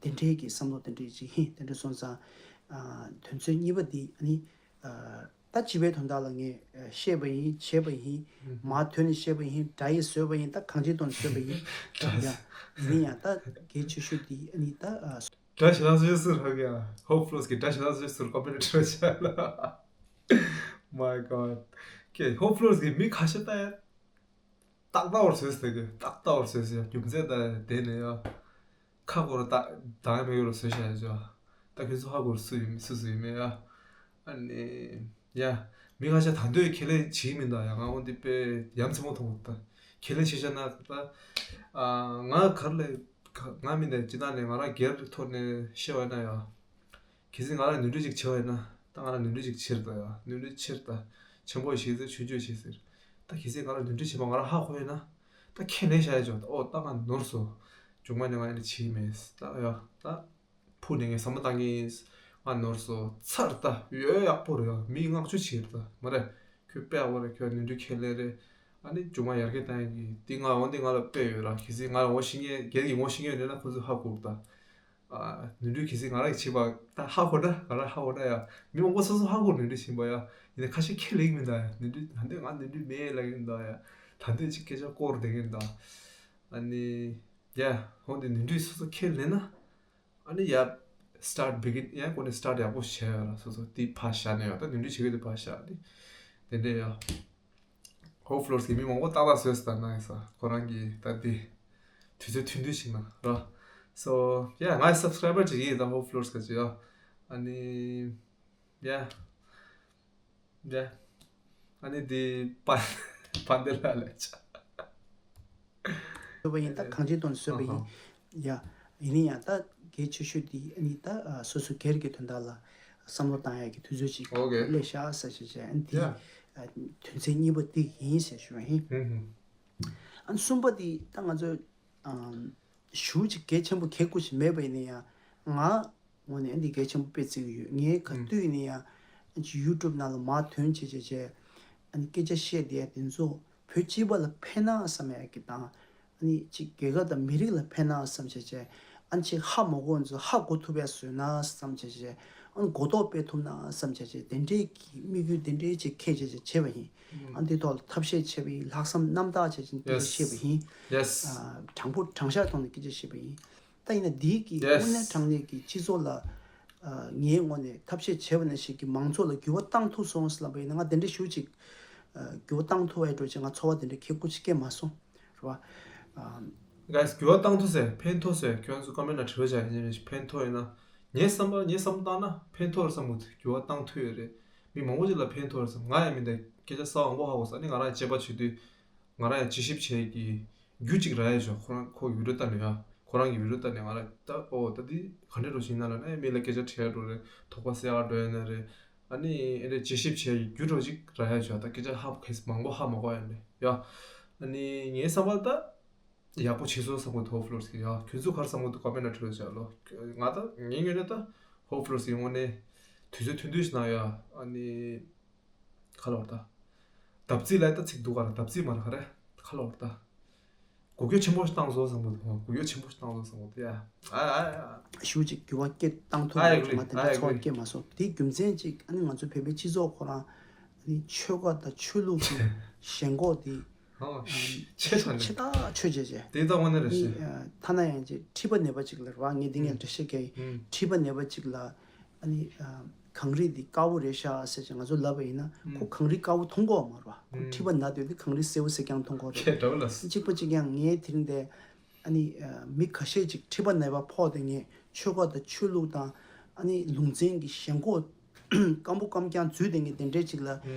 དེ་འདྲའི་གི་བསམ་བློ་དེ་འདྲ་ཅིག་ཡིན། དེ་འདྲ་སོང་ཙང་དོན་ཚན་གཉིས་པ་འདི་ཨ་ནི། ད་སྤྱི་པའི་དོན་དག་ལ་ངས་བཤད་པ་ཡིན། བྱས་པ་ཡིན། མར་ཐོན་ནས་བཤད་པ་ཡིན། སྒྲ་ཡིས་བཟོས་པ་ཡིན། ད་གང་ཅིའི་ཐོག་ནས་བཟོས་པ་ཡིན། ཡ། ཡིན་ན་ཡང་ད་གལ་ཆེ་ཤོས་འདི་ཨ་ནི་ད། སྒྲ་ཞེ་དྲག་བཟོས་ཟེར་ཧ་གི་ཡ། ཧོབ་ཕློ་སི་གིས་སྒྲ་ཞེ་དྲག་བཟོས་ཟེར་ཀོ་མེན་ཊི་རེ་བྱས་ལ། My God. Okay, ཧོབ་ཕློ་སི་གིས་མི་ཁ་ཤས་ལྟ་ཡ། ཏག་ཏག་བར་བཟོས་ཟེར་གི། ཏག་ཏག་བར་བཟོས་ཟེར། རྒྱུ་མཚན་དང་དེ་ནས་ཡ། ཁ་སྐོར་ཏག་ཏག་མེད་ཡོད་རུ་བཟོས་བཞག་ཡ་ཅོ། ད་ཁྱོད་ཚོ་ཧ་གོ་སུ་ཡིན་སུ་སུ་ཡིན་མེད་ཡ། ཨ་ནི། ཡ། མི་ཁ་ཤས་ད་འདོད་ཁས་ལེན་བྱེད་མི་འདུག་ཡ། ང་འོ་འདི་དཔེ་ཡ་མཚན་མོ་མཐོང་གི་འདུག་ད་ཁས་ལེན་བྱེད་བྱ་ན་ད། ཨ། ང་གར་ལས། ང་མི་འདི་ཇི་ལྟར་ནས་ང་རང་སྒེར་གྱི་ཐོག་ནས་བཤད་པ་ཡིན་ན་ཡ། གལ་སྲིད་ང་ལ་ནོར་འཁྲུལ་ཅིག་བྱས་པ་ཡིན་ན། ད་ང་ལ་ནོར་འཁྲུལ་ཅིག་བྱས་ད་ཡ། ནོར་འཁྲུལ་བྱས་ད། ཆེན་པོ་ཞིག་ཟེར་ཆུང་ཆུང་ཞིག་ཟེར། ད་གལ་སྲིད་ང་ལ་ནོར་འཁྲུལ་བྱས་པ་ང་རང་ཧ་གོ་ཡིན་ན། ད་ཁས་ལེན་བྱ་ཡ་ཅོ། ད་ཨོ་ད་ང་ནོར་སོང་། མཇུག་མ་ནས་ང་ཡིན་ན་བྱེད་མེད་ད་ཡ། ད་ཕུགས་ནས་ངས་བསམ་བློ་བཏང་གི་ཡིན། ང་ནོར་སོང་ཚར་ད་ཡོད་ཡག་པོ་རེད་ཡ། མི་བསྔགས་བརྗོད་བྱེད་ད་མ་རེད། ཁྱོད་དཔེ་ཡག་པོ་རེད། ཁྱོད་ནོར་འཁྲུལ་ཁས་ལེན་རེད། ཨ་ནི་མཇུག་མ་ཡར་རྒྱས་བཏང་ཡག་གི་འདི་ང་འོ་འདི་ང་ལ་དཔེ་ཡོད་ར། གལ་སྲིད་ང་ལ་ངོ་ཤེས་མཁན་སྒེར་གྱི་ངོ་ཤེས་མཁན་ཡོད་ན་ཁོ་ཚོས་ཧ་གོ་ད། ཨ། ནོར་འཁྲུལ་གལ་སྲིད་ང་རང་གིས་བྱས་པ་ད་ཧ་གོ་ན། ང་རང་ཧ་གོ་ན་ཡ། མི་མང་པོ་སོ་སོ་ཧ་གོ་ནོར་འཁྲུལ་བྱས་པ་ཡ། ཡིན་ན་ཁ་ཤས་ཁས་ལེན་གྱི་མི་འདུག་ཡ། ནོར་འཁྲུལ་ད་འདོད་ང་ནོར་འཁྲུལ་མེད་ལབ་ཀྱི་མི་འདུག་ཡ། ད་འདོད་ཅིག་སྐད་ཆ་སྐོར་བསྡད་ཀྱི་མི་འདུག་ཨ་ནི། ཡ། འོ་འདི་ནོར་འཁྲུལ་སོ་སོ་ཁས་ལེན་ན། ཨ་ནི་ཡ། start begin ཡ་ཁོ་ནས་start ཡག་པོ་བྱས་ཡོད་ལ། སོ་སོ་དེ་ཕར་བཞག་ནས་ཡ། ད་ནོར་འཁྲུལ་བྱེད་ཀྱི་དེ་ཕར་བཞག་ནས། དེ་འདྲས་ཡ། ཧོ་ཕི་ལོར་སི་གི་མི་མང་པོ་ཏག་ཏག་བཟོས་སུ་ད་ན་ཡིན་ས། ཁོ་རང་གིས་ད་དེ་དུས་ཚོད་ཐུང་ཐུང་ཞིག་ན་ར། So yeah ང་subscriber ཅིག་ཡིན་ད་ཧོ་ཕི་ལོར་སི་ག་ཅིག་ཡ། ཨ་ནི། yeah yeah ཨ་ནི་དེ་པ་པ་འདི་ལ་ལས་ཆ། བཟོས་པ་ཡིན། ད་གང་ཅིའི་དོན་བཟོས་པ་ཡིན། ཡ། ཡིན་ན་ཡང་ད་གལ་ཆེ་ཤོས་དེ་ཨ་ནི་ད་སོ་སོ་སྒེར་གྱི་དོན་དག་ལ་བསམ་བློ་བཏང་ཡག་གི་དུས་ཚོད་ཅིག་སླེབས་ཤག་ཟེར་བྱས་བྱས། ཨ་ནི་དེ་དོན་ཚན་གཉིས་པ་དེ་ཡིན་ཟེར་ཞུ་བ་ཡིན། ཨ་ནི་གསུམ་པ་དེ་ད་ང་ཚོས་ཞུ་ཅིག་གལ་ཆེན་པོ་གལ་དགོས་ཤིག་མེད་པ་ཡིན་ན་ཡང་། ང་ངོས་ནས་འདི་གལ་ཆེན་པོ་དཔེ་བརྩི་གི་ཡོད། ངས་ག་དུས་ནས་ཡང་ཡུ་ཊུབ་ནང་ལ་མར་ཐོན་བྱས་བྱས་བྱས། ཨ་ནི་སྐད་ཆ་བཤད་བསྡད་དེ་ཚོ་བོད་སྤྱི་པ་ལ་ཕན་ན་བསམ་ཡག་གི་དང་། ཨ་ནི་ཅིག་རྒྱལ་ཁབ་དང་མི་རིགས་ལ་ཕན་ན་བསམ་བྱས་བྱས། ཨ་ནི་ཅིག་ཧ་མ་གོ་ཚོ་ཧ་གོ་ཐུབ་ཡག་བཟོས་ན་བསམ་བྱས་བྱས། ཨ་ནི་གོ་རྟོགས་སྤེལ་ཐུབ་ན་བསམ་བྱས་བྱས། དེ་འདྲའི་གི་དམིགས་ཡུལ་དེ་འདྲའི་ཅིག་འཁྱེར་བྱས་བྱས་བྱས་པ་ཡིན། ཨ་ནི་དེ་ཐོག་ལ་ཐབས་ཤེས་བྱས་པ་ཡིན། ལྷག་བསམ་རྣམ་དག་བྱས་བྱས་དེ་འདྲ་བྱས་པ་ཡིན། ཨ། དྲང་པོ་དྲང་བཞག་ཐོག་ནས་སྐད་ཆ་བཤད་པ་ཡིན། ད་ཡིན་ན་འདི་གི་དངོས་གནས་དྲང་གནས་ཀྱི་སྤྱི་ཚོགས་ལ། ཨ། ངའི་ངོས་ནས་ཐབས་ཤེས་བྱས་པ་ནང་བཞིན་གྱི་མང་ཚོགས་ལ་འགྱུར་བ་བཏང་ཐུབ་སོང་ཟེར་ལབ་པ་ཡིན་ན། ང་དེ་འདྲ་ཞུ་ཅིག་ཨ། འགྱུར་བ་བཏང་ཐུབ་པའི་འགྲོ་ཅིག་ང་ཚོར་བ་དེ་འདྲ་ཁེ་ཁུ་ཅིག་སྐྱེས་མ་སོང་། རེད་བ། ཨ། གྷའི་སི་འགྱུར་བ་བཏང་ཐུབ་ཟེར། ཕན་ཐོགས་ཟེར། ཁྱོད་ཚོ་ཀོ་མེན་ཊི་ནང་བྲིས་པ་བྱ་ཡིན། ཕན་ཐོགས་ཡིན་ན། ངའི་བསམ་པ་ངའི་བསམ་བཏང་ན་ཕན་ཐོགས་རེད་བསམ་གི་འདུག་འགྱུར་བ་བཏང་ཐུབ་ཡོད་རེད། མི་མང་པོ་ཅིག་ལ་ཕན་ཐོགས་རེད་བསམ། ང་ཡང་མི་འདི་སྐད་ཆ་གསར་པ་མང་པོ་ཧ་གོ་སོང་། ཨ་ནི་ང་རང་དཔྱད་པ་བྱེད་དུས། ང་རང་ཡང་དཔྱད་ཞིབ་བྱེད་ཀྱི་རྒྱུ་གཅིག་རག་ཡ་ཅོ། ཁོ་རང་ཁོ་གི་བི་ཌིའོ་ལྟ་ནས་ཡ། ཁོ་རང་གི་བི་ཌིའོ་ལྟ་ནས་ང་རང་ད་ཨོ་ད་འདི་ག་འདྲ་འགྲོ་བཞིན་ན་ལ་ནས་མི་ལ་སྐད་ཆ་དྲི་ཡ་འགྲོ་རེད། དོགས་པ་སེལ་ཡ་འགྲོ་ཡ་ན་རེད། ཨ་ནི་ཨེ་འདྲ་དཔྱད་ཞིབ་བྱེད་ཀྱི་རྒྱུ་འགྲོ་གཅིག་རག་ཡ་ཅོ། ད་སྐད་ཆ་ཧ་གོ་མང་པོ་ཧ་མ་གོ་ཡ་ནས་ཡ། ཨ་ནི་ངའི་བསམ་པ་ད་ཡག་པོ་བྱེད་སོང་བསམ་གི་འདུག་ཧོ་ཕི་ལོར་སི་གི་ཡ། ཁྱོད་ཚོ་ག་རེ་བསམ་གི་འདུག་ཀོ་མེན་ཊི་ནང་བྲིས་བྱ་ལོ། ང་ད་ངའི་ངོས་ནས་ད་ཧོ་ཕི་ལོར་སི་གི་ངོས་ནས་དུས་ཚོད་ཐུང་ཐུང་ཞིག་ནང་ཡ། ཨ་ནི། ཁ་ལོར་ད། བརྡབ་གསིག་ལ་ད་ཚིག་འདུག་ག་ར། བརྡབ་གསིག་མ་རེད་ག་རེ། ཁ་ལོར་ད། འགུལ་སྐྱོད་ཆེན་པོ་ཞིག་བཏང་སོང་བསམ་གི་འདུག་འགུལ་སྐྱོད་ཆེན་པོ་ཞིག་བཏང་སོང་བསམ་གི་འདུག་ཡ། ཨ་ཨ་ཨ། ཞུ་ཅིག་འགྱུར་བ་སྐྱེ་བཏང་ཐུབ། I agree. ང་དེ་འདྲ་I ཚོར་བ་agree. སྐྱེས་མ་སོང་། དེའི་རྒྱུ་མཚན་ཅིག་ཨ་ནི་ང་ཚོ་བོད་པའི་སྤྱི་ཚོགས་ཁོ་རང་ཨ་ནི་ཆོལ་ཁ་དང་ཆོས་ལུགས་ཀྱི་ཞེན་ཁོག་དེ། ཨོ། ཨ་ཆེ་ཚང་ཆེ་ནས་ཐག་ཆོད་བྱས་བྱས། དེ་ལྟ་བ་ནི་རེ་ཨ་ནི་ཞིག་ཨ་ཐ་ན་ཡང་ཅིག་མཁྲིས་པ་ནད་པ་ཅིག་ལ་རེད་བ། ངས་འདི་ངས་འགྲེལ་བཤད་རྒྱག་ཡིན། མཁྲིས་པ་ནད་པ་ཅིག་ལ་ཨ་ནི་ཨ་གངས་རི་འདི་དཀར་པོ་རེད་ཤག་ཟེར་བྱས་ང་ཚོ་ལབ་པ་ཡིན་ན། ཁོ་གངས་རི་དཀར་པོ་མཐོང་གི་ཡོད་མ་རེད་བ། ཁོ་མཁྲིས་པ་ན་དུས་འདི་གངས་རི་སེར་པོ་ཟེར་རྐྱང་མཐོང་གི་ཡོད་རེད། ཁྱེད་འདྲ་བོ་ལ། གཅིག་པ་གཅིག་ཡང་ངས་དེ་རིང་འདི་ཨ་ནི་ཨ་མི་ཁ་ཤས་ཅིག་མཁྲིས་པ་ནད་པ་ཕོག་སྟེ་ངས་ཆོལ་ཁ་དང་ཆོས་ལུགས་དང་ཨ་ནི་ལུང་ཚན་གྱི་ཞེན་ཁོག་སྐམ་པོ་སྐམ་རྐྱང་འཛུལ་བསྡད་མཁན་དེ་འདྲས་ཅིག་ལ།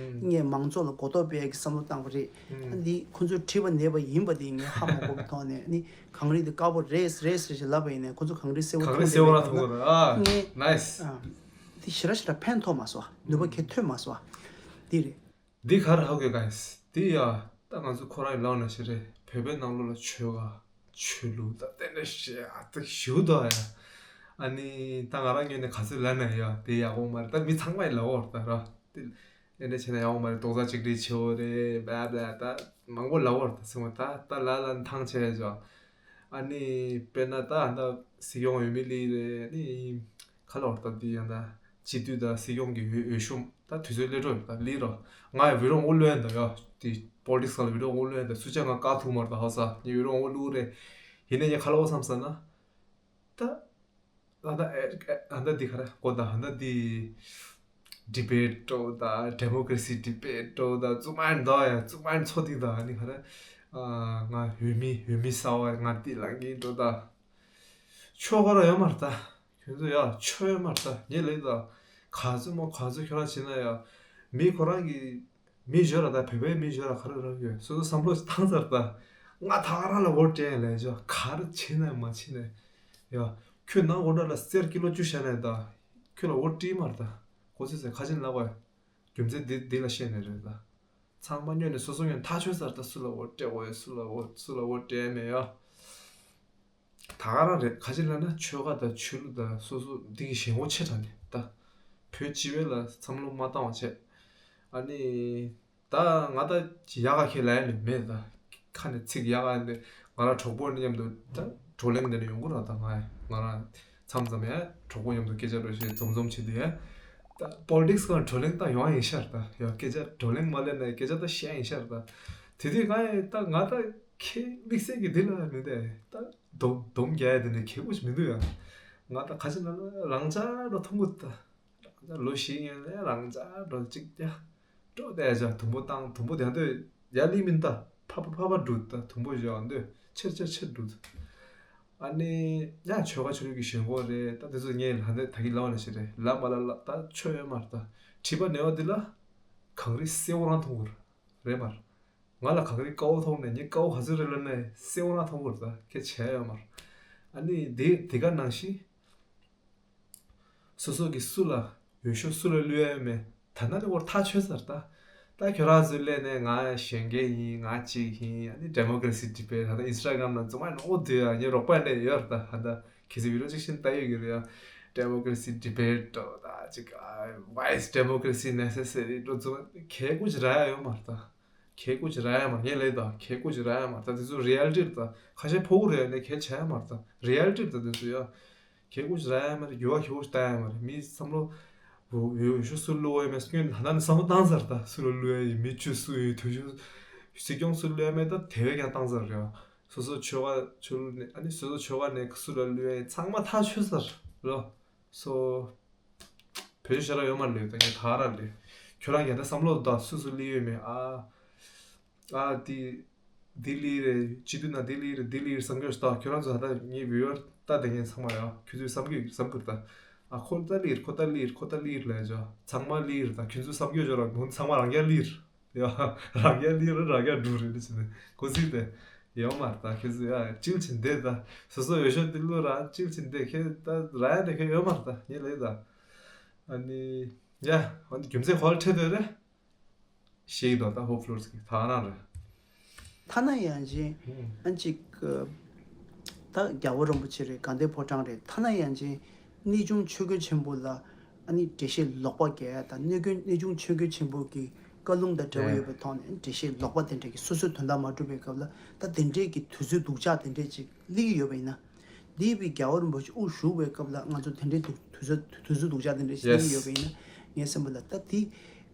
ངས་མང་ཚོགས་ལ་གོ་རྟོགས་སྤེལ་ཡག་གི་བསམ་བློ་བཏང་བ་རེད། ཨ་འདི་ཁོ་ཚོ་མཁྲིས་པ་ནད་པ་ཡིན་པ་དེ་ངས་ཧ་མ་གོ་གི་ཐོག་ནས། ཨ་ནི་གངས་རི་དེ་དཀར་པོ་རེད་རེད་ཟེར་ཞིག་ལབ་པ་ཡིན་ནའི་ཁོ་ཚོ་གངས་རི་སེར་པོ་གངས་རི་མཐོང་སེར་པོ་ར་མཐོང་གི་རེད། ཨ་ངས་ནའིས། ཨ་འདི་ཞེ་དྲག་ཞེ་དྲག་ཕན་ཐོགས་མ་སོང་། ནུས་པ་གལ་ཐོན་མ་སོང་། འདི་རེད། འདི་ག་རེ་ཧ་གོ་ག་ཡིན། འདི་ཡ་ད་ང་ཚོ་ཁོ་རང་ཡི་ལག་ན་ཞིག་རེད། བོད་པའི་ནང་ལོགས་ལ་ཆོལ་ཁ་ཆོས་ལུགས་ད་དེ་འདྲ་ཞེ་ཨ་ད་ཞུ་ད་ཡ། ཨ་ནི་ད་ང་རང་ངོས་ནས་ག་ཚོད་ལབ་ན་ཡ་དེ་ཡག་པོ་མ་རེད། ད་མི་ཚང་མ་ཡི་ལབ་འོར་ད་ར། དེ་འདྲ་བྱས་ན་ཡག་པོ་མ་རེད། རྡོག་རྩ་གཅིག་སྒྲིལ་བྱེད་འོ་རེད། བྷ་བྷ་ད་མང་པོ་ལབ་འོར་ད་སེམས་ད་ད་ལ་ལ་ཐང་ཆད་ཡ་ཅོ། ཨ་ནི་དཔེར་ན་ད་ད་སྲིད་སྐྱོང་འོས་མི་ལི་རེད། ཨ་ནི་ག་ལབ་འོར་ད་འདི་ཡང་ད། སྤྱི་འཐུས་དང་སྲིད་སྐྱོང་གི་འོས་འོས་ཤོག་ད་དུས་ཚོད་སླེབས་འགྲོ་ཡོད་ད་ལི་རོ། ང་ཡང་བི་ཌིའོ་ངོ་བླུག་ཡ་ད་ཡ། དེ་པོ་ལི་ཊིག་སི་ལ་བི་ཌིའོ་ངོ་བླུག་ཡ་ད། སུ་ཆ་ང་བཀག་ཐུབ་མ་རེད་ད། ཧ་ས་ངས་བི་ཌིའོ་ངོ་བླུག་རེད། ཡིན་ནའི་ངས་ག་ལབ་འོ་བསམ་ས་ན། ད་ཨ་ད་ཨ་ད་འདི་ག་རེ་གོ་ད། ཨ་ད་འདི་ཌི་བེ་ཊི་འགྲོ་ད། ཌེ་མོ་ཀ་རེ་སི་ཌི་བེ་ཊི་འགྲོ་ད། རྩུབ་མ་འདུག་ཡ། རྩུབ་མ་ཚོ་འདི་ད་ཨ་ནི་ག་རེ། ཨ། ང་འོས་མི་འོས་མི་གསར་བ་ང་འདི་ལངས་ཀྱི་འགྲོ་ད། ཆོ་ག་ར་ཡོད་མ་རེད་ད། ཁྱོད་ཚོ་ཡ་ཆོ་ཡོད་མ་རེད་ད། ངས་ལབ་ད། ག་ཚོད་མོ་ག་ཚོད་ཁྱོད་རང་བྱེད་ན་ཡ། མི་ཁོ་རང་གི་མི་བཞི་ར་ད། བོད་པའི་མི་བཞི་ར་ག་རེ་རག་ཡོད། སོ་སོ་བསམ་བློ་བཏང་ཚར་ད། ང་ད་ག་རང་ལ་འོ་སྤྲད་ལས་ཆོག་ག་རེ་བྱེད་ན་མ་བྱེད་ན། ཡ། ཁྱོད་ནང་སྒོ་འགྲམ་ལ་གསེར་ཀི་ལོ་བཅུ་བཞག་ནས་ད། ཁྱོད་ལ་འོ་སྤྲད་མ་རེད་ད། གོ་ཚོད་ཟེར་ཁ་ཆེན་ལབ་པ། རྒྱུ་མཚན་འདི་འདི་ལ་བཤད་ནས་རེད་ད། ཚང་མ་སྨྱོ་ནས་སོ་སོ་སྔོན་ཐག་ཆོད་ཚར་ད། སུ་ལ་འོ་སྤྲད་དགོས་ཡོད། སུ་ལ་འོ་སུ་ལ་འོ་སྤྲད་མེད་ཡ། ད་ག་རང་རེད། ག་ཅི་ལབ་ན་ཆོལ་ཁ་དང་ཆོས་ལུགས་དང་སོ་སོ་འདི་གི་ཞེན་ཁོག་ཆེ་དྲགས་ནས་ད། བོད་སྤྱི་པའི་ལ་བསམ་བློ་མ་བཏང་བ་བྱས། ཨ་ནི། ད་ང་ད་ཡག་ག་ཁྱེད་ལ་ཡ་ནི་མེད་ད། ཁ་ནས་ཚིག་ཡག་ག་འདི་ང་རང་གྲོགས་པོ་ནི་མཉམ་དུ་ད་བགྲོ་གླེང་འདི་ནས་ཡོང་གི་ར། ད་ང་ང་རང་མཚམས་མཚམས་ཡ་གྲོགས་པོ་མཉམ་དུ་སྐད་ཆ་རོ་བཤད་འཛོམས་འཛོམས་བྱེད་དུས་ཡ། ད་པོ་ལི་ཊིག་སི་གང་བགྲོ་གླེང་ད་ཡོང་ཡིན་ཤར་ད། ཡ་སྐད་ཆ་བགྲོ་གླེང་མ་ལས་ན་སྐད་ཆ་ད་བཤད་ཡིན་ཤར་ད། དེ་དུས་ང་ཡ་ད་ང་ད་ཁྱེད་དམིགས་བསལ་གྱི་འདི་ལ་མི་འདས་ད། སྡོམ་སྡོམ་རྒྱག་ཡ་དེ་ནས་ཁྱེད་ཀུ་ཞིག་མི་འདུག་ཡ། ང་ད་ཁ་ཆེ་ན་ལ་རང་ཅག་རོ་མཐོང་གི་ད། ལོ་བཞི་ཡན་ལས་རང་ཅག་འགྲོ་གཅིག་ཀྱ། འགྲོ་བསྡད་ཅག་དུམ་བུ་བཏང་དུམ་བུ་དེ་འདོད་ཡ་ལི་མིན་ད། ཕ་ཕ་ཕ་ཕ་འགྲུ་ད། དུམ་བུ་བཞག་འདོད་ཆེར་ཆེར་ཆེར་འགྲུ། ཨ་ནི་ཡ་ཆོལ་ཁ་ཆོས་ལུགས་ཀྱི་ཞེན་ཁོག་རེད་ད། དེ་ཚོ་ངས་ལ་འདི་ད་གི་ལབ་ནས་ཞེ་རེད་ལབ་མ་ལ་ལ་ད་ཆོ་ཡོད་མ་རེད་ད། མཁྲིས་པ་ནད་པ་འདི་ལ་གངས་རི་སེར་པོ་རང་མཐོང་གི་རེད་མ་རེད། ང་ལ་གངས་རི་དཀར་པོ་མཐོང་ནས་ངས་དཀར་པོ་ག་ཚོད་རེད་ལབ་ནས་སེར་པོ་རང་མཐོང་གི་རེད་ད། ཁྱད་བྱས་ཡོད་མ་རེད། ཨ་ནི་དེ་དེ་ག་ནང་བཞིན། སོ་སོ་གི་སུ་ལ་འོས་ཤོག་སུ་ལ་བླུག་ཡ་ཡོད་མེད། ད་ནི་ལེ་བོར་ཐག་ཆོད་ཚར་ད། ད་ཁྱོད་རང་ཚོའི་ལས་ནས་ང་གཞོན་སྐྱེས་ཡིན། ང་གཅིག་ཡིན། ཨ་ནི་ཌེ་མོ་ཀ་རེ་སི་ཌི་བེ་ཊི་ད་ལྟ་ཨིན་སི་ཊ་གྷ་རམ་ནང་རྫུན་མ་ནོ་འོ་དུ་ཡ་ངའི་རོགས་པ་ནས་ཡོད་ད། ད་ལྟ་ཁྱེད་ཚོས་བི་ཌི་ཡོ་ཅིག་ཤིན་ལྟ་ཡོད་ཀྱི་རེད་ཡ། ཌེ་མོ་ཀ་རེ་སི་ཌི་བེ་ཊི་འགྲོ་ད་ཅིག་ཨ་ཝའི་སི་ཌེ་མོ་ཀ་རེ་སི་ནེ་སེ་སེ་རི་འགྲོ་རྫུན་མ་ཁྱེད་ཀུ་ཅི་ར་ཡ་ཡོད་མ་རེད་ད། ཁྱེད་ཀུ་ཅི་ར་ཡ་མ་ངས་ལས་ད་ཁྱེད་ཀུ་ཅི་ར་ཡ་མ་རེད་ད། དེ་ཚོ་རི་ཡལ་ཊི་རེད་ད། ཁ་ཤས་ཕོ་བོ་རེད་ནས་ཁྱེད་བྱ་ཡ་མ་རེད་ད། རི་ཡལ་ཊི་རེད་ད། དེ་ཚོ་ཡ། ཁྱེད་ཀུ་ཅི་ར་ཡ་མ་རེད། འགྱུར་བ་ཁྱེད་ཀུ་ཅི་ལྟ་ཡ་མ་རེད། མི་བསམ་བློ་འོས་ཤོག་སུ་བླུག་ཡོད་མེད་སྔོན་ད་ལྟ་ནས་བསམ་བློ་བཏང་ཚར་ད། སུ་ལ་བླུག་ཡ་ཡིན། མི་ཆོས་སུ་ཡིན། དུས་ཆོས་སྲིད་སྐྱོང་སུ་བླུག་ཡ་མེད་ད། དེ་བས་ཀྱང་བཏང་ཚར་རེད། སོ་སོ་ཆོལ་ཁ་ཆོས་ལུགས་ནས་ཨ་ནི་སོ་སོ་ཆོལ་ཁ་ནས་སུ་ལ་བླུག་ཡ་ཡིན་ཚང་མ་ཐག་ཆོད་ཚར་རོ། སོ། བོད་ཤ་ར་ཡོད་མ་རེད་ད་ངས་ད་ར་རེད། ཁྱོད་རང་ཡང་ད་བསམ་བློ་ད་སུ་སུ་སླེབས་ཡོད་མེད་ཨ། ཨ་དེ། དེ་སླེབས་རེད། སྤྱི་འཐུས་ནང་དེ་སླེབས་རེད། དེ་སླེབས་རེད་བསམ་གྱི་ད་ཁྱོད་རང་ཚོ་ད་ངའི་བི་ཡོར་ད་དེ་ངས་ཚང་མ་ཡ་ཁྱོད་ཚོས་བསམ་གྱི་བསམ་གྱི་ད། ཨ་ཁོ་ད་སླེབས་རེད། ཁོ་ད་སླེབས་རེད། ཁོ་ད་སླེབས་རེད་ལབ་ཡ་ཚང་མ་སླེབས་རེད་ད། ཁྱོད་ཚོས་བསམ་གྱི་ཡོད་ཅོག་ར་ཁོང་ཚང་མ་རང་རྐྱ་སླེབས་རེད། ཡ། རང་རྒྱལ་ལི་རུ་རང་རྒྱལ་འགྲུ་རེད་ཟེར་ནས་གོ་ཚིག་དེ་ཡོང་མ་རེད་ད། ཁྱེད་ཚོ་ཡ་ཅིལ་ཕྱིན་བསྡད་ད། སོ་སོ་འོས་ཤོག་དེ་བླུག་ར་ཅིལ་ཕྱིན་བསྡད་ཁྱེད་ད་ར་ཡ་དེ་ཁྱེད་ཡོད་མ་རེད་ད་ངས་ལས་ད། ཨ་ནི་ཡ་ཨ་ནི་རྒྱུ་མཚན་ག་ལ་འཕྲད་འདོད་རེད། ཤེས་ཀྱི་འདུག་ད་ཧོབ་ཕློར་ཟིག་ད་ག་ན་རེད། ཐ་ན་ཡང་ཅིན་ཨ་ཅིག་ད་རྒྱལ་བ་རིན་པོ་ཆེ་རེད། དགའ་ལྡན་ཕོ་བྲང་རེད། ཐ་ན་ཡང་ཅིན་གནས་ཆུང་ཆོས་རྒྱལ་ཆེན་པོ་ལ་ཨ་ནི་འགྲེལ་བཤད་ལོག་པ་རྒྱག་ཡ་དང་། གནས་ཀུན་གནས་ཆུང་ཆོས་རྒྱལ་ཆེན་པོ་གི་བཀའ་ལུང་དང་འབྲེལ་བ་ཡོད་པའི་ཐོག་ནས་འགྲེལ་བཤད་ལོག་པ་དེ་འདྲ་གི་སོ་སོའི་དོན་དག་མ་གྲུབ་པའི་སྐབས་ལ་ད་དེ་འདྲའི་གི་དུས་ཚོད་སྡུག་ཅག་དེ་འདྲས་ཅིག་སླེབས་ཀྱི་ཡོད་པ་ཡིན་ན། འདས་པའི་རྒྱལ་བ་རིན་པོ་ཆེ་དབུ་བཞུགས་པའི་སྐབས་ལ་ང་ཚོ་དེ་འདྲའི་དུས་དུས་ཚོད་དུས་ཚོད་སྡུག་ཅག་དེ་འདྲ་ཞིག་ཡིན་ཡོད་པ་ཡིན་ན། ངའི་སེམས་པ་ལ་ད་དེ་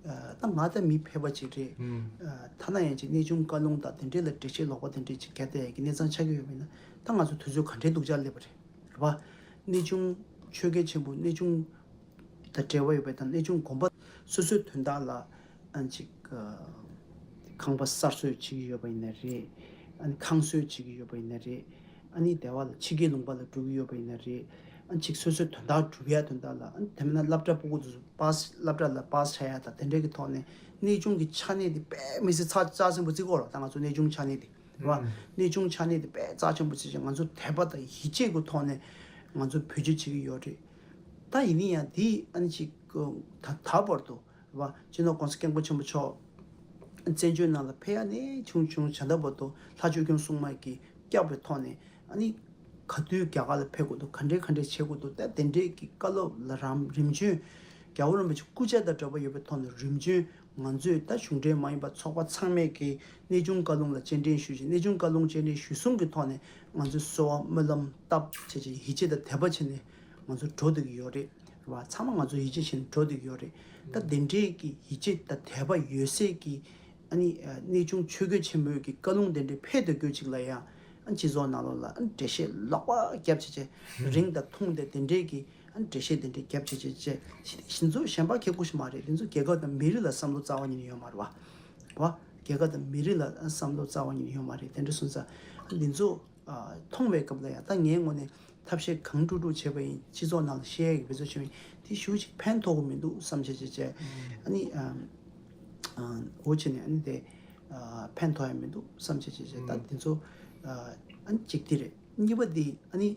ད་ང་ད་མི་ཕལ་པ་ཅིག་རེད། ཐ་ན་ཡང་ཅིག་གནས་ཆུང་བཀའ་ལུང་དང་དེ་འདྲའི་ལ་འགྲེལ་བཤད་ལོག་པ་དེ་འདྲའི་ཅིག་གལ་ཏེ་ཡ་གི་གནས་ཚང་ཆགས་ཀྱི་ཡོད་པ་ཡིན་ན། ད་ང་ཚོ་དུས་ཚོད་ག་འདྲའི་སྡུག་ཅག་སླེབས་པ་རེད། རེད་པ། གནས་ཆུང་ཆོས་རྒྱལ་ཆེན་པོ་གནས་ཆུང་དང་འབྲེལ་བ་ཡོད་པའི་དང་གནས་ཆུང་དགོན་པ་སོ་སོའི་དོན་དག་ལ་ཨ་ཅིག་ཁང་པ་གསར་བཟོས་བྱེད་ཀྱི་ཡོད་པ་ཡིན་ན་རེད། ཨ་ནི་ཁང་བཟོས་བྱེད་ཀྱི་ཡོད་པ་ཡིན་ན་རེད། ཨ་ནི་སྡེ་བ་ལ་ཕྱི་རྒྱལ་ལུང་པ་ལ་འགྲོ་གི་ཡོད་པ་ཡིན་ན་རེད། ཨ་ཅིག་སོ་སོའི་དོན་དག་སྒྲུབ་ཡ་དོན་དག་ལ་ཨ་ནི་དེ་མིན་ན་སློབ་གྲྭ་ཕྲུ་གུ་ཚོ་པཱས་སློབ་གྲྭ་ལ་པཱས་བྱ་ཡ་དང་དེ་འདྲའི་གི་ཐོག་ནས་གནས་ཆུང་གི་ཆ་གནས་དེ་དཔེ་མི་སྲིད་ཚ་རྩ་ཆེན་པོ་བརྩི་གི་ཡོད་རེད། ད་ང་ཚོ་གནས་ཆུང་ཆ་གནས་དེ་རེད་བ། གནས་ཆུང་ཆ་གནས་དེ་དཔེ་རྩ་ཆེན་པོ་བརྩི་བྱས་ང་ཚོ་དད་པ་དང་ཡིད་ཆེས་ཀྱི་ཐོག་ནས་ང་ཚོ་བེད་སྤྱོད་བྱེད་ཀྱི་ཡོད་རེད། ད་ཡིན་ན་ཡང་དེ་ཨ་ནི་ཅིག་ད་ད་བར་དུ་རེད་བ། སྤྱི་ནོར་༸གོང་ས་༸སྐྱབས་མགོན་ཆེན་པོ་མཆོག་བཙན་བྱོལ་ནང་ལ་ཕེབས་ཡ་ནས་བྱུང་བྱུང་བྱ་ད་བར་དུ་ལྷ་ཆོས་སྐྱོང་སྲུང་མ་གི་སྐྱབས་པའི་ཐོག་ནས་ཨ་ནི་ག་དུས་རྒྱ་གར་ལ་ཕེབས་དགོས་འདུག་ག་འདྲས་ག་འདྲས་བྱེད་དགོས་འདུག་ད་དེ་འདྲས་ཀྱི་བཀའ་སློབ་ལ་རམ་རིམ་བྱོན་རྒྱལ་བ་རིན་པོ་ཆེ་སྐུ་ཕྱྭ་དང་འབྲེལ་བ་ཡོད་པའི་ཐོག་ནས་རིམ་བྱོན་ང་ཚོས་ད་གཞུང་འབྲེལ་མ་ཡིན་པ་ཚོགས་པ་ཚང་མས་ཀྱི་གནས་ཆུང་བཀའ་ལུང་ལ་སྤྱན་འདྲེན་ཞུས་ཤིང་། གནས་ཆུང་བཀའ་ལུང་སྤྱན་འདྲེན་ཞུས་གསུམ་གྱི་ཐོག་ནས་ང་ཚོས་གསོལ་བ་སྨོན་ལམ་བཏབ་བྱས་བྱས་ཡིད་ཆེས་དང་དད་པ་བྱས་ནས་ང་ཚོ་འགྲོ་བསྡད་ཀྱི་ཡོད་རེད། རེད་བ། ཚང་མ་ང་ཚོ་ཡིད་ཆེས་བྱས་ནས་འགྲོ་བསྡད་ཀྱི་ཡོད་རེད། ད་དེ་འདྲའི་གི་ཡིད་ཆེས་དང་དད་པ་ཡོད་སའི་གི་ཨ་ནི་གནས་ཆུང་ཆོས་རྒྱལ་ཆེན་པོའི་གི་བཀའ་ལུང་དེ་འདྲའི་ཕེབས་བསྡད་རྒྱུ་ཅིག་ལ་ཡང་ཨ་སྤྱི་ཚོགས་ནང་ལོགས་ལ་ཨ་འགྲེལ་བཤད་ལོག་པ་བརྒྱབ་བྱས་བྱས་རིང་དང་ཐུང་དེ་དེ་འདྲའི་གི་ཨ་འགྲེལ་བཤད་དེ་འདྲའི་བརྒྱབ་བྱས་བྱས་བྱས་ཞི་ཞི་ཚོ་གཞན་པ་ཁྱེད་སྐུ་ཞིག་མ་རེད། དེ་ཚོ་རྒྱལ་ཁབ་དང་མི་རིགས་ལ་བསམ་བློ་རྩ་བ་ཉིད་ནས་ཡོད་མ་རེད་བ། བ། རྒྱལ་ཁབ་དང་མི་རིགས་ལ་བསམ་བློ་རྩ་བ་ཉིད་ནས་ཡོད་མ་རེད། དེ་འདྲ་སོང་ཙང་འདི་ཚོ་མཐོང་བའི་སྐབས་ལ་ཡང་ད་ངའི་ངོས་ནས་ཐབས་ཤེས་གང་དཀྲུག་དཀྲུག་བྱས་པ་ཡིན། སྤྱི་ཚོགས་ནང་ལ་བཤད་ཡག་གི་བེད་སྤྱོད་བྱས་པ་ཡིན། དེ་ཞེ་པོ་ཅིག་ཕན་ཐོགས་ཀྱི་མི་འདུག་བསམ་བྱས་བྱས་བྱས། ཨ་ནི་འོ་བྱས་ནས་ཨ་ནི་དེ་ཕན་ཐོགས་ཡ་མི་འདུག་བསམ་བྱས་བྱས་བྱས། ད་འདི་ཚོ་ཨ་ནི་གཅིག་དེ་རེད། གཉིས་པ་འདི་ཨ་ནི་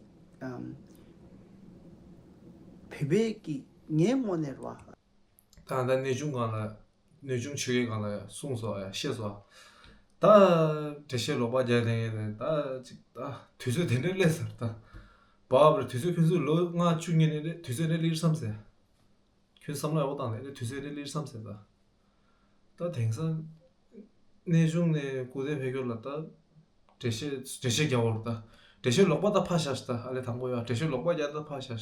བོད་པའི་གི་ངའི་ངོས་ནས་རེད་བ། ད་ད་གནས་ཆུང་སྒང་ལ། གནས་ཆུང་ཆོས་རྒྱལ་སྒང་ལ་གསུངས་སོང་ཡ། བཤད་སོང་། ད་འགྲེལ་བཤད་ལོག་པ་རྒྱག་ནས་ད་ཅིག་ད་དུས་ཚོད་དེ་འདྲའི་སླེབས་ཚར། ད་བབ་རེད། དུས་ཚོད་ཁྱོད་ཚོས་ལོ་ལྔ་བཅུ་སྔོན་ནས་རེད། དུས་ཚོད་འདྲ་སླེབས་བསམ་ཟེར། ཁྱོད་བསམ་བློ་ཡག་པོ་བཏང་ནས་དུས་ཚོད་འདྲ་སླེབས་བསམ་ཟེར། ད་ད་དེང་སང་གནས་ཆུང་ནས་སྐུ་ཚེ་ཕེབས་སྐྱོར་ལ་ད་འགྲེལ་བཤད་འགྲེལ་བཤད་རྒྱག་འོར། ད་འགྲེལ་བཤད་ལོག་པ་ད་ཕར་བཞག་ད། ཨ་ལས་དང་པོ་ཡ་འགྲེལ་བཤད་ལོག་པ་རྒྱག་ད་ཕར་བཞག་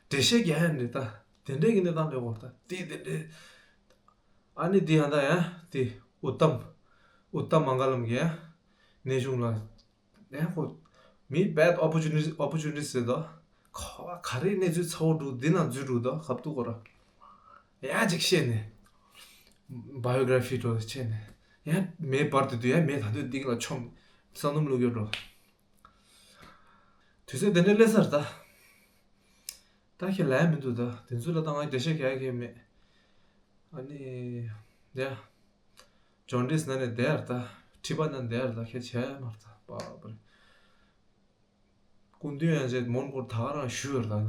འགྲེལ་བཤད་རྒྱག་ཡ་འདྲ་ད་དེ་འདྲའི་གི་གནས་སྟངས་སླེབས་འོར། ད་དེ་དེ་འདྲའི། ཨ་ནི་འདི་ཡང་ད་ཡང་དེ་ཨུ་ཏམ། ཨུ་ཏམ་མང་ག་ལམ་གྱི་ཡང་གནས་ཆུང་ལ་ཡང་ཁོ་མི་bad opportunity opportunity ཟེར་དོ། ཁོ་ག་རེ་གནས་ཚུལ་ཚ་བོ་འགྲོ་འདི་ན་འཛུལ་འགྲོ་དོ་ཁབ་ཏུ་གོ་ར། ཡང་ཅིག་བཤད་ནས་biography འགྲོ་བྱས་ནས་ཡང་མེ་འབར་དུ་དུ་ཡང་མེ་ད་དུ་འདི་ལ་ཆོམ་ས་སྣུམ་བླུག་ཡོད་འགྲོ། དུས་ཚོད་དེ་འདྲ་སླེབས་ཚར་ད། ད་ཁྱེད་ལ་ཡ་མི་འདུག་ད་དེ་ཚོ་ལ་ད་ང་འགྲེལ་བཤད་རྒྱག་ཡ་མེད། ཨ་ནི། ཡ། ཇོན་ཌིས་ན་ནས་བསྡད་ཡར་ད། མཁྲིས་པ་ན་བསྡད་ཡར་ད་ཁྱེད་བྱས་མར་ད་པ་པ་རེད། སྐུ་མདུན་ཡང་བྱས་མོན་གྷོར་ད་ག་རང་བཞུགས་ཡོད་ད་ད། ད་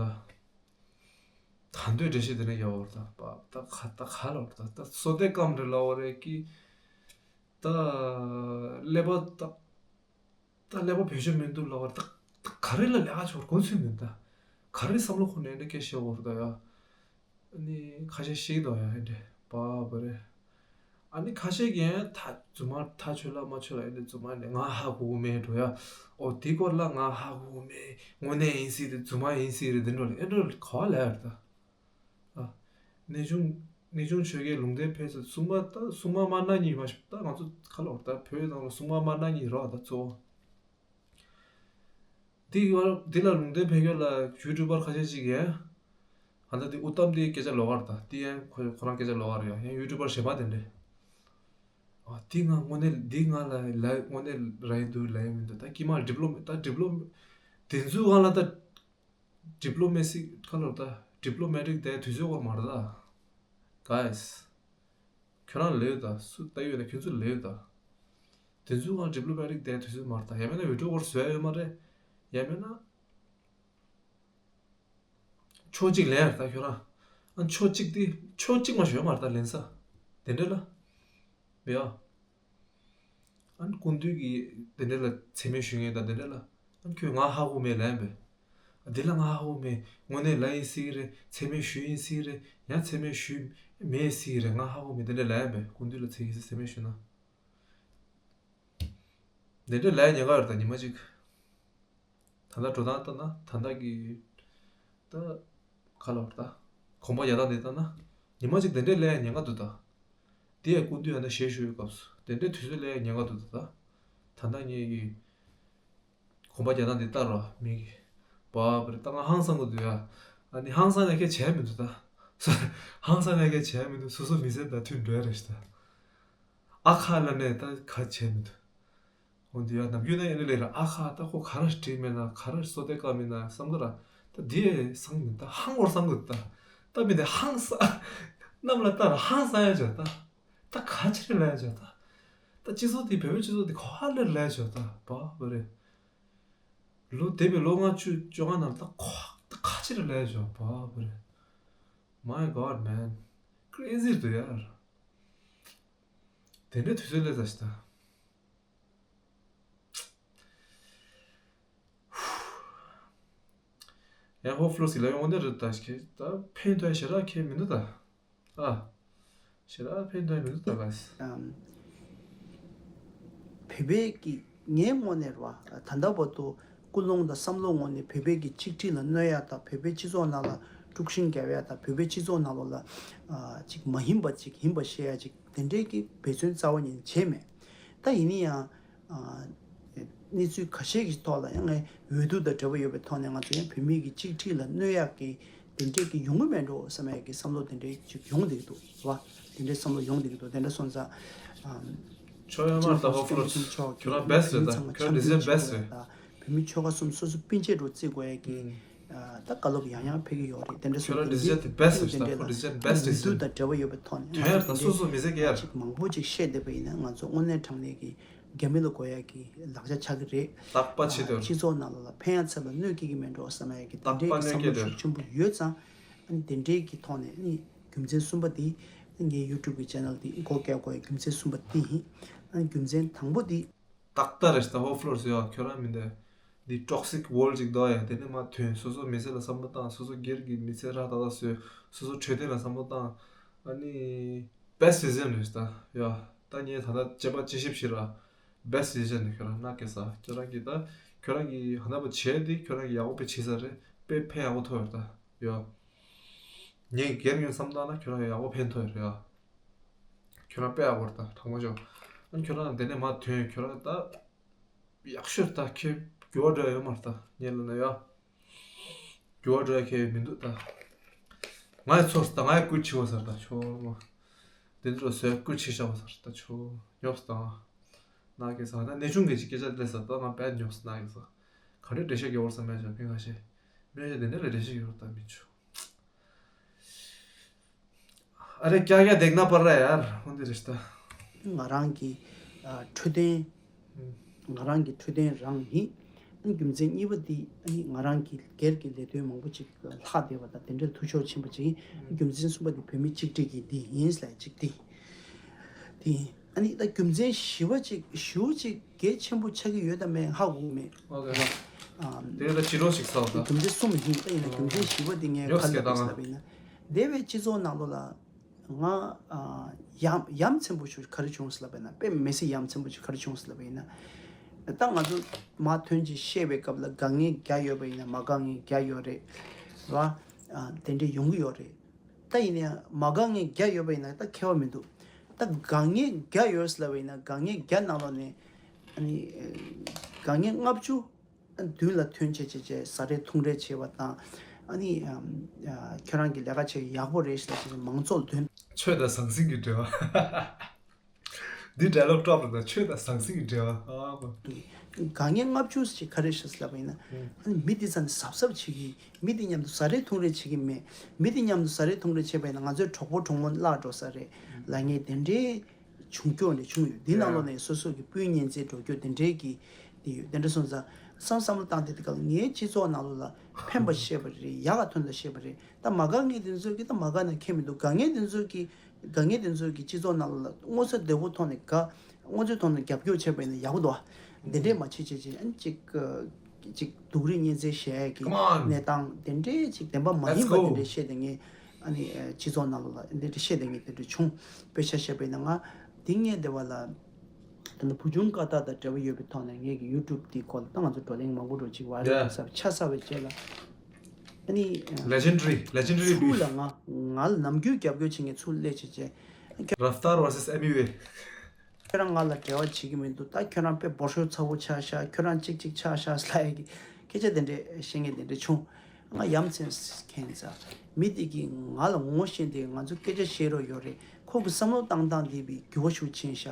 འདོད་འགྲེལ་བཤད་དེ་ནས་རྒྱག་འོར་ད་པ་ད་ག་ད་ག་ལ་འོར་ད་ད་སོ་ཏེ་ཀམ་རེ་ལ་འོ་རེ་ཀི། ད་ཀླད་པ་ད། ད་ཀླད་པ་བེད་སྤྱོད་མི་འདུག་ལབ་པ་ད། ག་རེ་ལ་ལས་ཀ་ཆོར་གོ་ཚུལ་མིན་ད། ག་རེ་བསམ་བློ་འཁོར་ནས་འདི་སྐད་བཤད་འོར་ད་ཡ། ཨ་ནི་ཁ་ཤས་ཤིག་དོ་ཡ་ཨེ་འདྲེ་པ་བ་རེ། ཨ་ནི་ཁ་ཤས་ཀྱིས་ད་རྫུན་མ་ཐག་ཆོད་ལ་མ་ཆོད་ལ་ཨེ་འདྲེ་རྫུན་མ་ནས་ང་ཧ་གོ་གོ་མེད་འགྲོ་ཡ། ཨོ་དེ་སྐོར་ལ་ང་ཧ་གོ་གོ་མེད། དངོས་གནས་ཡིན་སྲིད་དེ་རྫུན་མ་ཡིན་སྲིད་རེད་དེ་འགྲོ་ལ་ཨེ་འགྲོ་ག་བ་ལ་ཡ་རེད་ད། ཨ། གནས་ཆུང་། གནས་ཆུང་ཆོས་རྒྱལ་ལུང་བསྟན་ཕེབས་ཚེ་སྲུང་མ་ད་སྲུང་མ་དམར་ནག་གཉིས་མ་ཞིག་ད་ང་ཚོ་ཁ་ལོ་ད་བོད་ནང་ལ་སྲུང་མ་དམར་ནག་གཉིས་རོགས་ད་གཙོ་བོ། འདི་ཡོ་འདི་ལ་ལུང་བསྟན་ཕེབས་ཡོད་ལ་ཡུ་ཊུབ་པར་ཁ་ཤས་ཅིག་ཡིན། ཨ་ད་འདི་ཨུ་ཏམ་འདི་སྐད་ཆ་ལོག་གར་ད་འདི་ཡང་ཁོ་ཁོ་རང་སྐད་ཆ་ལོག་གར་ཡོད་ཡང་ཡུ་ཊུབ་པར་གཞན་པ་དེ་འདྲས། ཨ་འདི་ང་དངོས་གནས་འདི་ང་ལ་ལ་དངོས་གནས་ར་ཡི་འདུག་ལ་ཡི་མི་འདུག་ད་ཀྱི་མ་ཌི་པི་ལོ་མེ་ད་ཌི་པི་ལོ་མེ་དེ་ཚོའི་སྒང་ལ་ད། ཌི་པི་ལོ་མེ་སི་ཁ་ལོ་ད། ཌི་པི་ལོ་མེ་ཊིག་དེ་དུས་ཚོད་འཁོར་མ་རེད་ད། གྷའི་སི། ཁྱོད་རང་ལེའུ་ད་སུ་ལྟ་ཡོད་ན་ཁྱོད་ཚོ་ལེའུ་ད། དེ་ཚོའི་སྒང་ཌི་པི་ལོ་མེ་ཊིག་དེ་དུས་ཚོད་མ་རེད་ད། ཡང་མིན་ན་བི་ཌི་ཡོ་སྐོར་བཟོ་ཡ་ཡོད་མ་རེད། ཡང་མིན་ན། ཕྱོགས་གཅིག་ལེན་ཡ་རེད་ད་ཁྱོད་རང་། ཨ་ཕྱོགས་གཅིག་དེ་ཕྱོགས་གཅིག་མ་ཞོན་མ་རེད་ད་ལེན་ས། དེ་འདྲ་ལ། ཡ། ཨན་སྐུ་མདུན་གྱིས་དེ་འདྲ་ལ་མཚན་སྨད་ཞུ་མཁན་དང་དེ་འདྲ་ལ་ཨན་ཁྱོད་ང་ཧ་གོ་མེད་ལན་པས། འདི་ལ་ང་ཧ་གོ་མེད། དངོས་གནས་ལ་ཡིན་སྲིད་རེད། མཚན་སྨད་ཞུ་ཡིན་སྲིད་རེད། ཡང་མཚན་སྨད་ཞུ་མེད་སྲིད་རེད། ང་ཧ་གོ་མེད་དེ་འདྲ་ལན་པས་སྐུ་མདུན་ལ་མཚན་ཡིན་སྲིད་མཚན་སྨད་ཞུ་ན། དེ་འདྲ་ལན་ཉེན་ཁ་ཡོད་ད་ཉི་མ་གཅིག་ད་ལྟ་འགྲོ་སྟངས་ལྟ་ན་ད་ལྟ་གི་ད་ག་ལ་བར་ད་གོམ་པ་རྒྱག་སྟངས་འདི་ལྟ་ན་ཉི་མ་གཅིག་དེ་འདྲའི་ལས་ཉེན་ཁ་འདུག་ད། དེ་ཡང་སྐུ་མདུན་ཡང་ན་ཞལ་ཞུ་ཡོད་སྐབས་སུ་དེ་འདྲའི་དུས་ཚོད་ལས་ཉེན་ཁ་འདུག་ད། ད་ད་ལྟ་ངས་ཀྱི་གོམ་པ་རྒྱག་སྟངས་འདི་ལྟ་རོགས་མི་གི་བ་བར་ད་ང་ཧང་སང་གི་འདུག་ཡ། ཨ་ནི་ཧང་སང་ཡ་ཁྱད་བྱས་མི་འདུག་ད། ཧང་སང་ཡ་ཁྱད་བྱས་མི་འདུག་སོ་སོ་མི་སེམས་དང་མཐུན་འགྲོ་ཡ་རེད་ཤི་ད། ཨ་ཁ་ལ་ནས་ད་ག་བྱས་མི་འདུག་འོ་འདི་ཡང་ནམ་རྒྱུན་ན་ཡིན་ན་ལས་ར་ཨ་ཁ་ད་ཁོ་ག་རེ་བྲིས་མེད་ན་ག་རེ་བཟོ་དེ་བཀའ་མེད་ན་བསམ་གི་ར། ད་འདི་ཡང་བསམ་མི་ད་ཧང་བོར་བསམ་གི་ད། ད་མི་དེ་ཧང་ས་གནམ་ལ་ལྟ་ར་ཧང་སང་ཡ་བྱ་ད། ད་ག་ཅི་རེ་ལ་ཡ་བྱ་ད། ད་སྤྱི་ཚོགས་འདི་བོད་པའི་སྤྱི་ཚོགས་འདི་ག་ལེར་ལ་ཡ་བྱ་ད་བ་བ་རེད། ལོ་འདས་པའི་ལོ་ལྔ་བཅུ་བཅོ་ལྔ་ནང་ད་ཁོ་ད་ག་ཅི་རེ་ལ་ཡ་བྱ་བ་བ་རེད། My God man, crazy འདུག་ཡ། དེ་འདྲའི་དུས་ཚོད་སླེབས་ཚར་ཤི་ད། ཡང་ཧོ་ཕློ་སི་ལ་ཡོང་འདི་རེད་ད་ཁྱེད་ད་ཕན་ཐོགས་ཞེ་དྲག་ཁྱེད་མི་འདུག་ད། ཨ། ཞེ་དྲག་ཕན་ཐོགས་མི་འདུག་ད་ག་སི། ཨམ། བོད་པའི་གི་ངའི་ངོས་ནས་རེད་བ། ད་ལྟ་བར་དུ་ཀུན་སློང་དང་བསམ་བློ་ངོས་ནས་བོད་པའི་གི་ཆིག་སྒྲིལ་ལ་གནོད་ཡ་དང་བོད་པའི་སྤྱི་ཚོགས་ནང་ལ་དཀྲུག་ཤིང་རྒྱབ་ཡ་དང་བོད་པའི་སྤྱི་ཚོགས་ནང་ལོགས་ལ་ཨ་ཅིག་མ་ཡིན་པ་ཅིག་ཡིན་པ་བཤད་ཡ་ཅིག་དེ་འདྲའི་གི་འབད་བརྩོན་རྩ་བ་ཉིད་ནས་བྱས་མེད། ད་ཡིན་ན་ཡང་། ཨ། གནས་ཚུལ་ཁ་ཤས་ཀྱི་ཐོག་ལ་ཡང་ངས་འོས་བསྡུ་དང་འབྲེལ་བ་ཡོད་པའི་ཐོག་ནས་ང་ཚོ་ཡང་བོད་མི་གི་གཅིག་སྒྲིལ་ལ་གནོད་ཡག་གི་དེ་འདྲས་ཀྱི་ཡོང་གི་མེད་འགྲོ་བསམ་ཡག་གི་བསམ་བློ་དེ་འདྲས་ཅིག་ཡོང་བསྡད་ཀྱི་འདུག་བ། དེ་འདྲས་བསམ་བློ་ཡོང་བསྡད་ཀྱི་འདུག་དེ་འདྲ་སོང་ཙང་། ཨམ། ཆོག་ཡོད་མ་རེད་ད། ཧོ་ཕུ་ལོ་ཁྱོད་རང་best རེད་ད། ཁྱོད་རང་decision best རེད། བོད་མི་ཆོལ་ཁ་གསུམ་སོ་སོ་སྤུན་མཆེད་འདྲ་བོ་བརྩི་དགོས་ཡ་གི། ཨ། ད་བཀའ་སློབ་ཡང་ཡང་ཕེབས་ཀྱི་ཡོད་རེད། དེ་འདྲ་སོང་ཁྱོད་རང་ཙང་དེ་འདྲའི་decision དེ་best རེད་ད། ཁོ་decision best རེད། མི་འདུག་དང་འབྲེལ་བ་ཡོད་པའི་ཐོག་ནས་ང་ཚོ་དེ་འདྲའི་སོ་སོ་མི་ཚེ་སྐྱེལ་ཡ་ཅིག་མང་པོ་ཅིག་བཤད་བསྡད་པ་ཡིན་ན། ང་ཚོ་དངོས་གནས་དྲང་གནས་ཀྱི་རྒྱ་མི་ལ་དགོས་ཡ་གི་ལག་ཆ་ཆགས་ཀྱི་རེད། རྟག་པ་བྱེད་དོ། སྤྱི་ཚོགས་ནང་ལ་ཕན་ཡ་ཚད་ལ་གནོད་སྐྱེལ་གྱི་མེད་འགྲོ་བསམ་ཡ་གི་དེ་འདྲའི་གི་བསམ་བློ་ཤུགས་ཆེན་པོ་ཡོད་ཙང་། ཨ་ནི་དེ་འདྲའི་གི་ཐོག་ནས་ཨ་ནི་རྒྱུ་མཚན་གསུམ་པ་དེ་ངའི་YouTube གི་channel དེ་སྒོ་བཀལ་དགོས་ཡ་རྒྱུ་མཚན་གསུམ་པ་དེ་ཡིན། ཨ་ནི་རྒྱུ་མཚན་དང་པོ་དེ། ཏག་ཏག་རེད་ད། ཧོ་ཕུ་ལོ་སུ་ཡ་ཁྱོད་རང་མི་འདུག་འདི་toxic world ཅིག་འདུག་ཡ། དེ་ནས་མར་ཐོན། སོ་སོ་མི་ཚེ་ལ་བསམ་བློ་བཏང་། སོ་སོ་སྒེར་གྱི་མི་ཚེ་ར་ཏག་ཏག་བཟོས། སོ་སོ་འཕྲོད་བསྟེན་ལ་བསམ་བློ་བཏང་། ཨ་ནི་best decision རེད་ད་ཡ། ད་ངས་ད་ལྟ་བྱས་པ་དཔྱད་ཞིབ་བྱས་ར། best decision རེད། ཁྱོད་རང་མནའ་སྐྱེལ་ས། ཁྱོད་རང་གིས་ད་ཁྱོད་རང་གིས་ཧ་ན་པོ་བྱས་དེ་ཁྱོད་རང་གིས་ཡག་པོ་དཔེ་བྱས་ས་རེད། དཔེ་ཕན་ཡག་པོ་ཐོགས་ཡོད་ད་ཡ། ངས་སྒེར་ངོས་བསམ་བཏང་ན་ཁྱོད་རང་ཡག་པོ་ཕན་ཐོགས་ཡོད་རེད་ཡ། ཁྱོད་རང་དཔེ་ཡག་པོ་རེད་ད། དྲང་པོ་ཤོད། ཨ་ནི་ཁྱོད་རང་དེ་ནས་མར་ཐོན། ཁྱོད་རང་ད་ཡག་ཤོས་རེད་ད། ཁྱོད་འགྱུར་བ་འགྲོ་ཡ་ཡོད་མ་རེད་ད། ངས་ལབ་ན་ཡ། འགྱུར་བ་འགྲོ་ཡ་ཁྱོད་མི་འདུག་ད། ང་ཡི་ཚོར་ད། ང་ཡི་སྐུ་ཕྱི་བ་ཟེར་ད་ཆོག་མ། དེ་འདྲ་བཟོས་སྐུ་ཕྱི་བཞག་པ་ཟེར་ད་ཆོག་ཉོབ་སོང་ད། ང་གིས་ཟ་ད་གནས་ཆུང་གི་ཅིག་སྐད་ཆ་སླེབས་ས་ད། ང་དཔེ་ཉོབ་སོང་། ང་གིས་ཟ། ག་འདྲའི་འགྲེལ་བཤད་རྒྱག་དགོས་བསམ་མེད་ཅག་ཕན་ཁ་ཤས། མི་ཁ་ཤས་དེ་འདྲ་ལ་འགྲེལ་བཤད་རྒྱག་དགོས་ད་མི་ཆུ། अरे क्या क्या देखना पड़ रहा है यार, འོ་འདི་རེད་ད། ང་རང་གི་ཨ་འཕྲོད་བསྟེན། ང་རང་གི་འཕྲོད་བསྟེན་རང་ཡིན། རྒྱུ་མཚན་གཉིས་པ་འདི་ང་རང་གི་སྒེར་གྱི་ལས་དོན་མང་པོ་ཅིག་ལྷག་བསྡད་པ་དང་དེ་འདྲར་ཐུགས་ཕྱོགས་ཕྱིན་པ་ཅིག་ཡིན། རྒྱུ་མཚན་གསུམ་པ་འདི་བོད་མི་གཅིག་སྒྲིལ་གྱི་འདི་ཡིན་ལབ་ཅིག་འདི། དེ་ཡིན། ཨ་ནི་ད་རྒྱུ་མཚན་བཞི་པ་ཅིག་ཞུ་ཅིག་གལ་ཆེན་པོ་ཆགས་ཀྱི་ཡོད་དམ་མེད་ཧ་གོ་གི་མེད། ཨོ་ཁེ། ཨམ། དེ་ལ་ཅི་རོ་ཞིག་ཚོགས་ད། རྒྱུ་མཚན་གསུམ་ཡིན། ད་ཡིན་ན་རྒྱུ་མཚན་བཞི་པ་དེ་ངས་ཉོབ་ག་ལ་སྐད་བཏང་ན། ལབ་ཡིན་ན། འདས་པའི་སྤྱི་ཚོགས་ནང་ལོགས་ལ་ང་ཨ་ཡ་ཡ་མཚན་པོ་ཞིག་ག་རེ་བྱུང་ཟེར་ལབ་པ་ཡིན་ན། དཔེ་མི་སྲིད་ཡ་མཚན་པོ་ཞིག་ག་རེ་བྱུང་ཟེར་ལབ་པ་ཡིན་ན། ད་ང་ཚོ་མ་ཐོན་ཅིག་བཤད་པའི་སྐབས་ལ་དགའ་ངེས་བརྒྱ་ཡོད་པ་ཡིན་ན་མ་དགའ་ངེས་བརྒྱ་ཡོད་རེད། ར། ཨ་དེ་འདྲས་ཡོང་གི་ཡོད་རེད། ད་ཡིན་ནའང་མ་དགའ་ངེས་བརྒྱ་ཡོད་པ་ཡིན་ན་ད་ཁྱད་པར་མི་འདུག་ད་དགའ་ངེས་བརྒྱ་ཡོད་ཟེར་ལབ་པ་ཡིན་ན་དགའ་ངེས་བརྒྱ་ནང་ལོགས་ནས་ཨ་ནི་དགའ་ངེས་ལྔ་བཅུ་མདུན་ལ་ཐོན་བྱས་བྱས་བྱས་ཟ་རེས་འཐུང་རེས་བྱས་པ་དང་། ཨ་ནི་ཨམ་ཨ་ཁྱོད་རང་གི་ལས་ཀ་བྱས་ཡག་པོ་རེད་ཟེར་ལབ་བྱས་མང་ཚོགས་ལ་ཐོན། ཆོས་དང་ཟང་ཟིང་གི་འབྲེལ་བ། འདི་dialogue drop རེད་ད། ཆོས་དང་ཟང་ཟིང་གི་འབྲེལ་བ། ཨ་མ། དགའ་ངེས་ལྔ་བཅུ་ཞིག་ག་རེ་ཞིག་ལབ་པ་ཡིན་ན། ཨ་ནི་མི་འདི་ཚོ་ནི་གཟབ་གཟབ་བྱེད་ཀྱི། མི་འདི་མཉམ་དུ་ཟ་རེས་འཐུང་རེས་བྱེད་ཀྱི་མེད། མི་འདི་མཉམ་དུ་ཟ་རེས་འཐུང་རེས་བྱས་པ་ཡིན་ན་ང་ཚོའི་གྲོགས་པོ་གྲོགས་མོ་བརླག་འགྲོ་ས་རེད་ལབ་མཁན་དེ་འདྲའི་བྱུང་རྒྱུ་འདྲ་བྱུང་ཡོད། འདི་ནང་ལོགས་ནས་སོ་སོ་གི་སྤུན་གཉེན་ཚན་འགྲོ་རྒྱུ་དེ་འདྲའི་གི་དེ་ཡོད། དེ་འདྲ་སོང་ཙང་བསམ་བསམ་བློ་བཏང་དེ་དེ་ག་ལ་ངའི་སྤྱི་ཚོགས་ནང་ལོགས་ལ་ཕན་པ་བཤད་པ་རེད། ཡག་ག་དོན་དག་བཤད་པ་རེད། ད་མ་དགའ་མཁན་དེ་ཚོ་གི་ད་མ་དགའ་ན་ཁྱད་མི་འདུག་དགའ་མཁན་དེ་ཚོ་གི་དགའ་མཁན་དེ་ཚོ་གི་སྤྱི་ཚོགས་ནང་ལ་སྔོ་ཚལ་བདེ་པོ་ཐོག་ནས་དགའ། སྔོ་ཚལ་ཐོག་ནས་རྒྱབ་སྐྱོར་བྱས་པ་ཡིན་ན་ཡག་པོ་འདུག་དེ་འདྲས་མ་བྱེད་བྱེད་བྱེད་ཨ་ནི་ཅིག་ཅིག་སྡུག་རུས་གཉེན་ཚན་བཤད་ཀྱི། Come on. གནས་སྟངས་དེ་འདྲས་ཅིག་བདེན་པ་མ་ཡིན་པ། Let's go. དེ་འདྲས་བཤད་དེ་ངས་ཨ་ནི་སྤྱི་ཚོགས་ནང་ལོགས་ལ་དེ་འདྲས་བཤད་དེ་ངས་དེ་འདྲས་བྱུང་། དཔེ་ཆ་བཤད་པ་ཡིན་ན་ང་འདི་ངས་འདི་བ་ལ་ད་ནི་བུ་ཆུང་ཀ་ཏག་དང་འབྲེལ་བ་ཡོད་པའི་ཐོག་ནས་ངས་ཀྱི་YouTube དེའི་སྐོར་ལ་ད་ང་ཚོ་བགྲོ་གླེང་མང་པོ་འགྲོ་ཅིག་བ་རེད། Yeah. ཆ་ཚ་བའི་རྗེས་ལ་ཨ་ནི་Legendary, legendary ཚུར་beef. ལ་ང་ང་ལ་ནམ་རྒྱུན་རྒྱབ་སྐྱོར་བྱེད་མཁན་ཚུར་སླེབས་བྱས་བྱས། Raftaar versus M U A. ཁྱོད་རང་ང་ལ་འབྲེལ་བ་བྱེད་ཀྱི་མི་འདུག་ད་ཁྱོད་རང་དཔེ་འབོར་ཤོག་ཚ་བོ་ཆགས་ཤག་ཁྱོད་རང་ཅིག་ཅིག་ཆགས་ཤག་ལབ་ཡ་གི་སྐད་ཆ་དེ་འདྲས་བཤད་མཁན་དེ་འདྲས་བྱུང་། ང་ཡ་མཚན་ཁེངས་ཚ། མི་དེ་གིས་ང་ལ་ངོ་ཤེས་དེ་ང་ཚོ་སྐད་ཆ་བཤད་རོགས་ཡོད་རེད། ཁོ་གི་བསམ་བློ་བཏང་སྟངས་དེ་བས་འགྱུར་བ་ཤུགས་ཕྱིན་ཤག་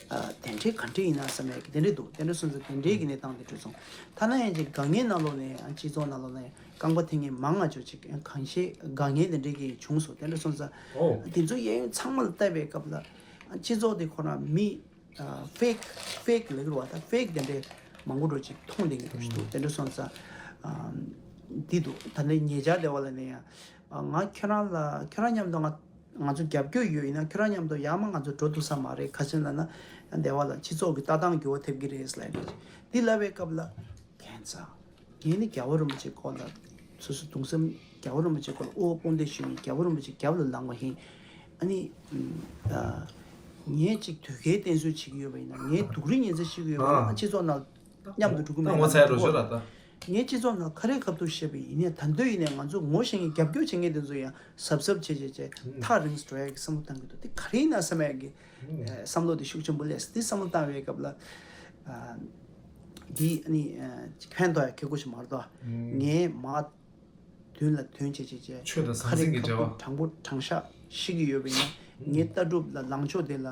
ཨ་དེ་འདྲས་ག་འདྲས་ཡིན་ན་བསམ་ཡ་གི་དེ་འདྲས་འདུག་དེ་འདྲས་སོང་ཙང་དེ་འདྲས་ཀྱི་གནས་སྟངས་དེ་འགྲོ་སོང་། ཐ་ན་ཡང་ཅིག་དགའ་ངལ་ནང་ལོགས་ནས་ཨ་སྤྱི་ཚོགས་ནང་ལོགས་ནས་རྐང་པ་འཐེན་མཁན་མང་ང་ཅོ་ཅིག་གང་ཤེས་དགའ་ངལ་དེ་འདྲས་ཀྱི་བྱུང་སོང་། དེ་འདྲས་སོང་ཙང་ཨོ། དེ་ཚོ་གཡས་གཡོན་ཚང་མ་ལ་བལྟས་པའི་སྐབས་ལ་ཨ་སྤྱི་ཚོགས་དེ་ཁོ་རང་མི། ཨ་ཕེག་ཕེག་ལབ་ཀྱི་རེད་པ། ད་ཕེག་དེ་འདྲས་མང་པོ་འདྲ་ཅིག་མཐོང་བསྡད་ཀྱི་འདུག་ཞུ་འདུག་དེ་འདྲ་སོང་ཙང་ཨ་འདི་འདུག་ད་ནི་ཉེ་ཆར་དེ་བ་ལ་ནི་ཡང་ཨ་ང་ཁྱོད་རང་ལ་ཁྱོད་རང་མཉམ་དུ་ང་ང་ཚོ་རྒྱབ་སྐྱོར་ཡོད་ཡིན་ན་ཁྱོད་རང་མཉམ་དུ་ཡར་མར་ང་ཚོ་འགྲོ་ཐུབ་ས་མ་རེད། ག་ཅི་ལབ་ན་དེ་བ་ལ་སྤྱི་ཚོགས་ཀྱི་ལྟ་སྟངས་འགྱུར་བ་ཐེབས་ཀྱི་རེད་ལབ་ཡ་འདི་ལབ་པའི་སྐབས་ལ་ཁྱད་མཚར། ངས་ནི་རྒྱལ་བ་རིན་པོ་ཆེ་སྐོར་ལ་སོ་སོ་གདུང་སེམས། རྒྱལ་བ་རིན་པོ་ཆེ་སྐོར་ལ་དབུ་བ་དཔུང་འདེགས་ཞུ་མཁན་རྒྱལ་བ་རིན་པོ་ཆེ་རྒྱབ་ལ་ལངས་པ་ཡིན། ཨ་ནི་ཨ་ངས་ཅིག་དུས་འགལ་བསྟན་གསོལ་བྱེད་ཀྱི་ཡོད་པ་ཡིན་ན། ངས་སྡུག་རུས་ངན་ཚད་ཤེས་ཀྱི་ཡོད་པ་ཡིན་ན། ཨ། སྤྱི་ཚོགས་ནང་མཉམ་དུ་འགྲོ་གི་མེད་ད་ངོ་ཚ་ཡ་རོ་ཞོ་ར་ད། ངས་སྤྱི་ཚོགས་ནང་ག་རེ་ཁ་ཐུག་བཤད་པ་ཡིན་ནའི་ད་དུང་ཡིན་ནའི་ང་ཚོ་ངོ་ཤེས་མཁན་རྒྱབ་སྐྱོར་བྱེད་མཁན་དེ་ཚོ་ཡང་གཟབ་གཟབ་བྱས་བྱས་བྱས་ཐག་རིང་སུ་འགྲོ་ཡ་གི་བསམ་བློ་བཏང་གི་འདུག་དེ་ག་རེ་ཡིན་ན་བསམ་ཡ་གི་ཨ་བསམ་བློ་དེ་ཤུགས་ཆེན་པོ་སླེབས། དེ་བསམ་བློ་བཏང་བའི་སྐབས་ལ་ཨ་འདི་ཨ་ནི་ཨ་ཕན་ཐོགས་ཡ་ཁེ་གོ་ཞིག་མ་རེད་དོ། ངས་མ་མདུན་ལ་ཐོན་བྱས་བྱས་བྱས་ཆོས་དང་ཟང་ཟིང་གི་འབྲེལ་བ། ཁ་རི་ཁ་ཐུག་དྲང་པོ་དྲང་བཞག་ཤེས་ཀྱི་ཡོད་པ་ཡིན་ན་ ངའི་ལྟ་གྲུབ་ལ་ལངས་ཕྱོགས་དེ་ལ་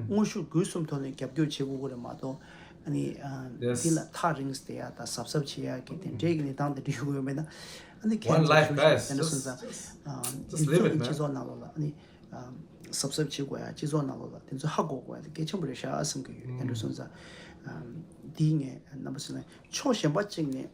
དངོས་ཤུགས་སྒོས་གསུམ་ཐོག་ནས་རྒྱབ་སྐྱོར་བྱེད་དགོས་ཀྱི་རེད་མ་གཏོགས། ཨ་ནི་ཨ། Yes. དེ་ལ་ཐག་རིང་བསྡད་ཡ་དང་གཟབ་གཟབ་བྱེད་ཡ་གི་དེ་འདྲའི་གི་གནས་སྟངས་དེ་འདྲ་ཡོང་གི་ཡོད་མེད་ན། ཨ་ནི་ཁྱེད་One life, ཚོ་guys. དེ་འདྲ་སོང་ཙང་། Just, ཨ། just དེ་live ཚོ་it, ནི་man. སྤྱི་ཚོགས་ནང་ལོགས་ལ་ཨ་ནི་ཨ། གཟབ་གཟབ་བྱེད་དགོས་ཡ། སྤྱི་ཚོགས་ནང་ལོགས་ལ་དེ་ཚོ་ཧ་གོ་དགོས་ཡ་དེ་གལ་ཆེན་པོ་རེད་ཤག་བསམ་གི་ཡོད། དེ་འདྲ་སོང་ཙང་། ཨ། འདི་ངས་རྣམ་པ་ཚོ་ལ་ཕྱོགས་གཞན་པ་གཅིག་ནས།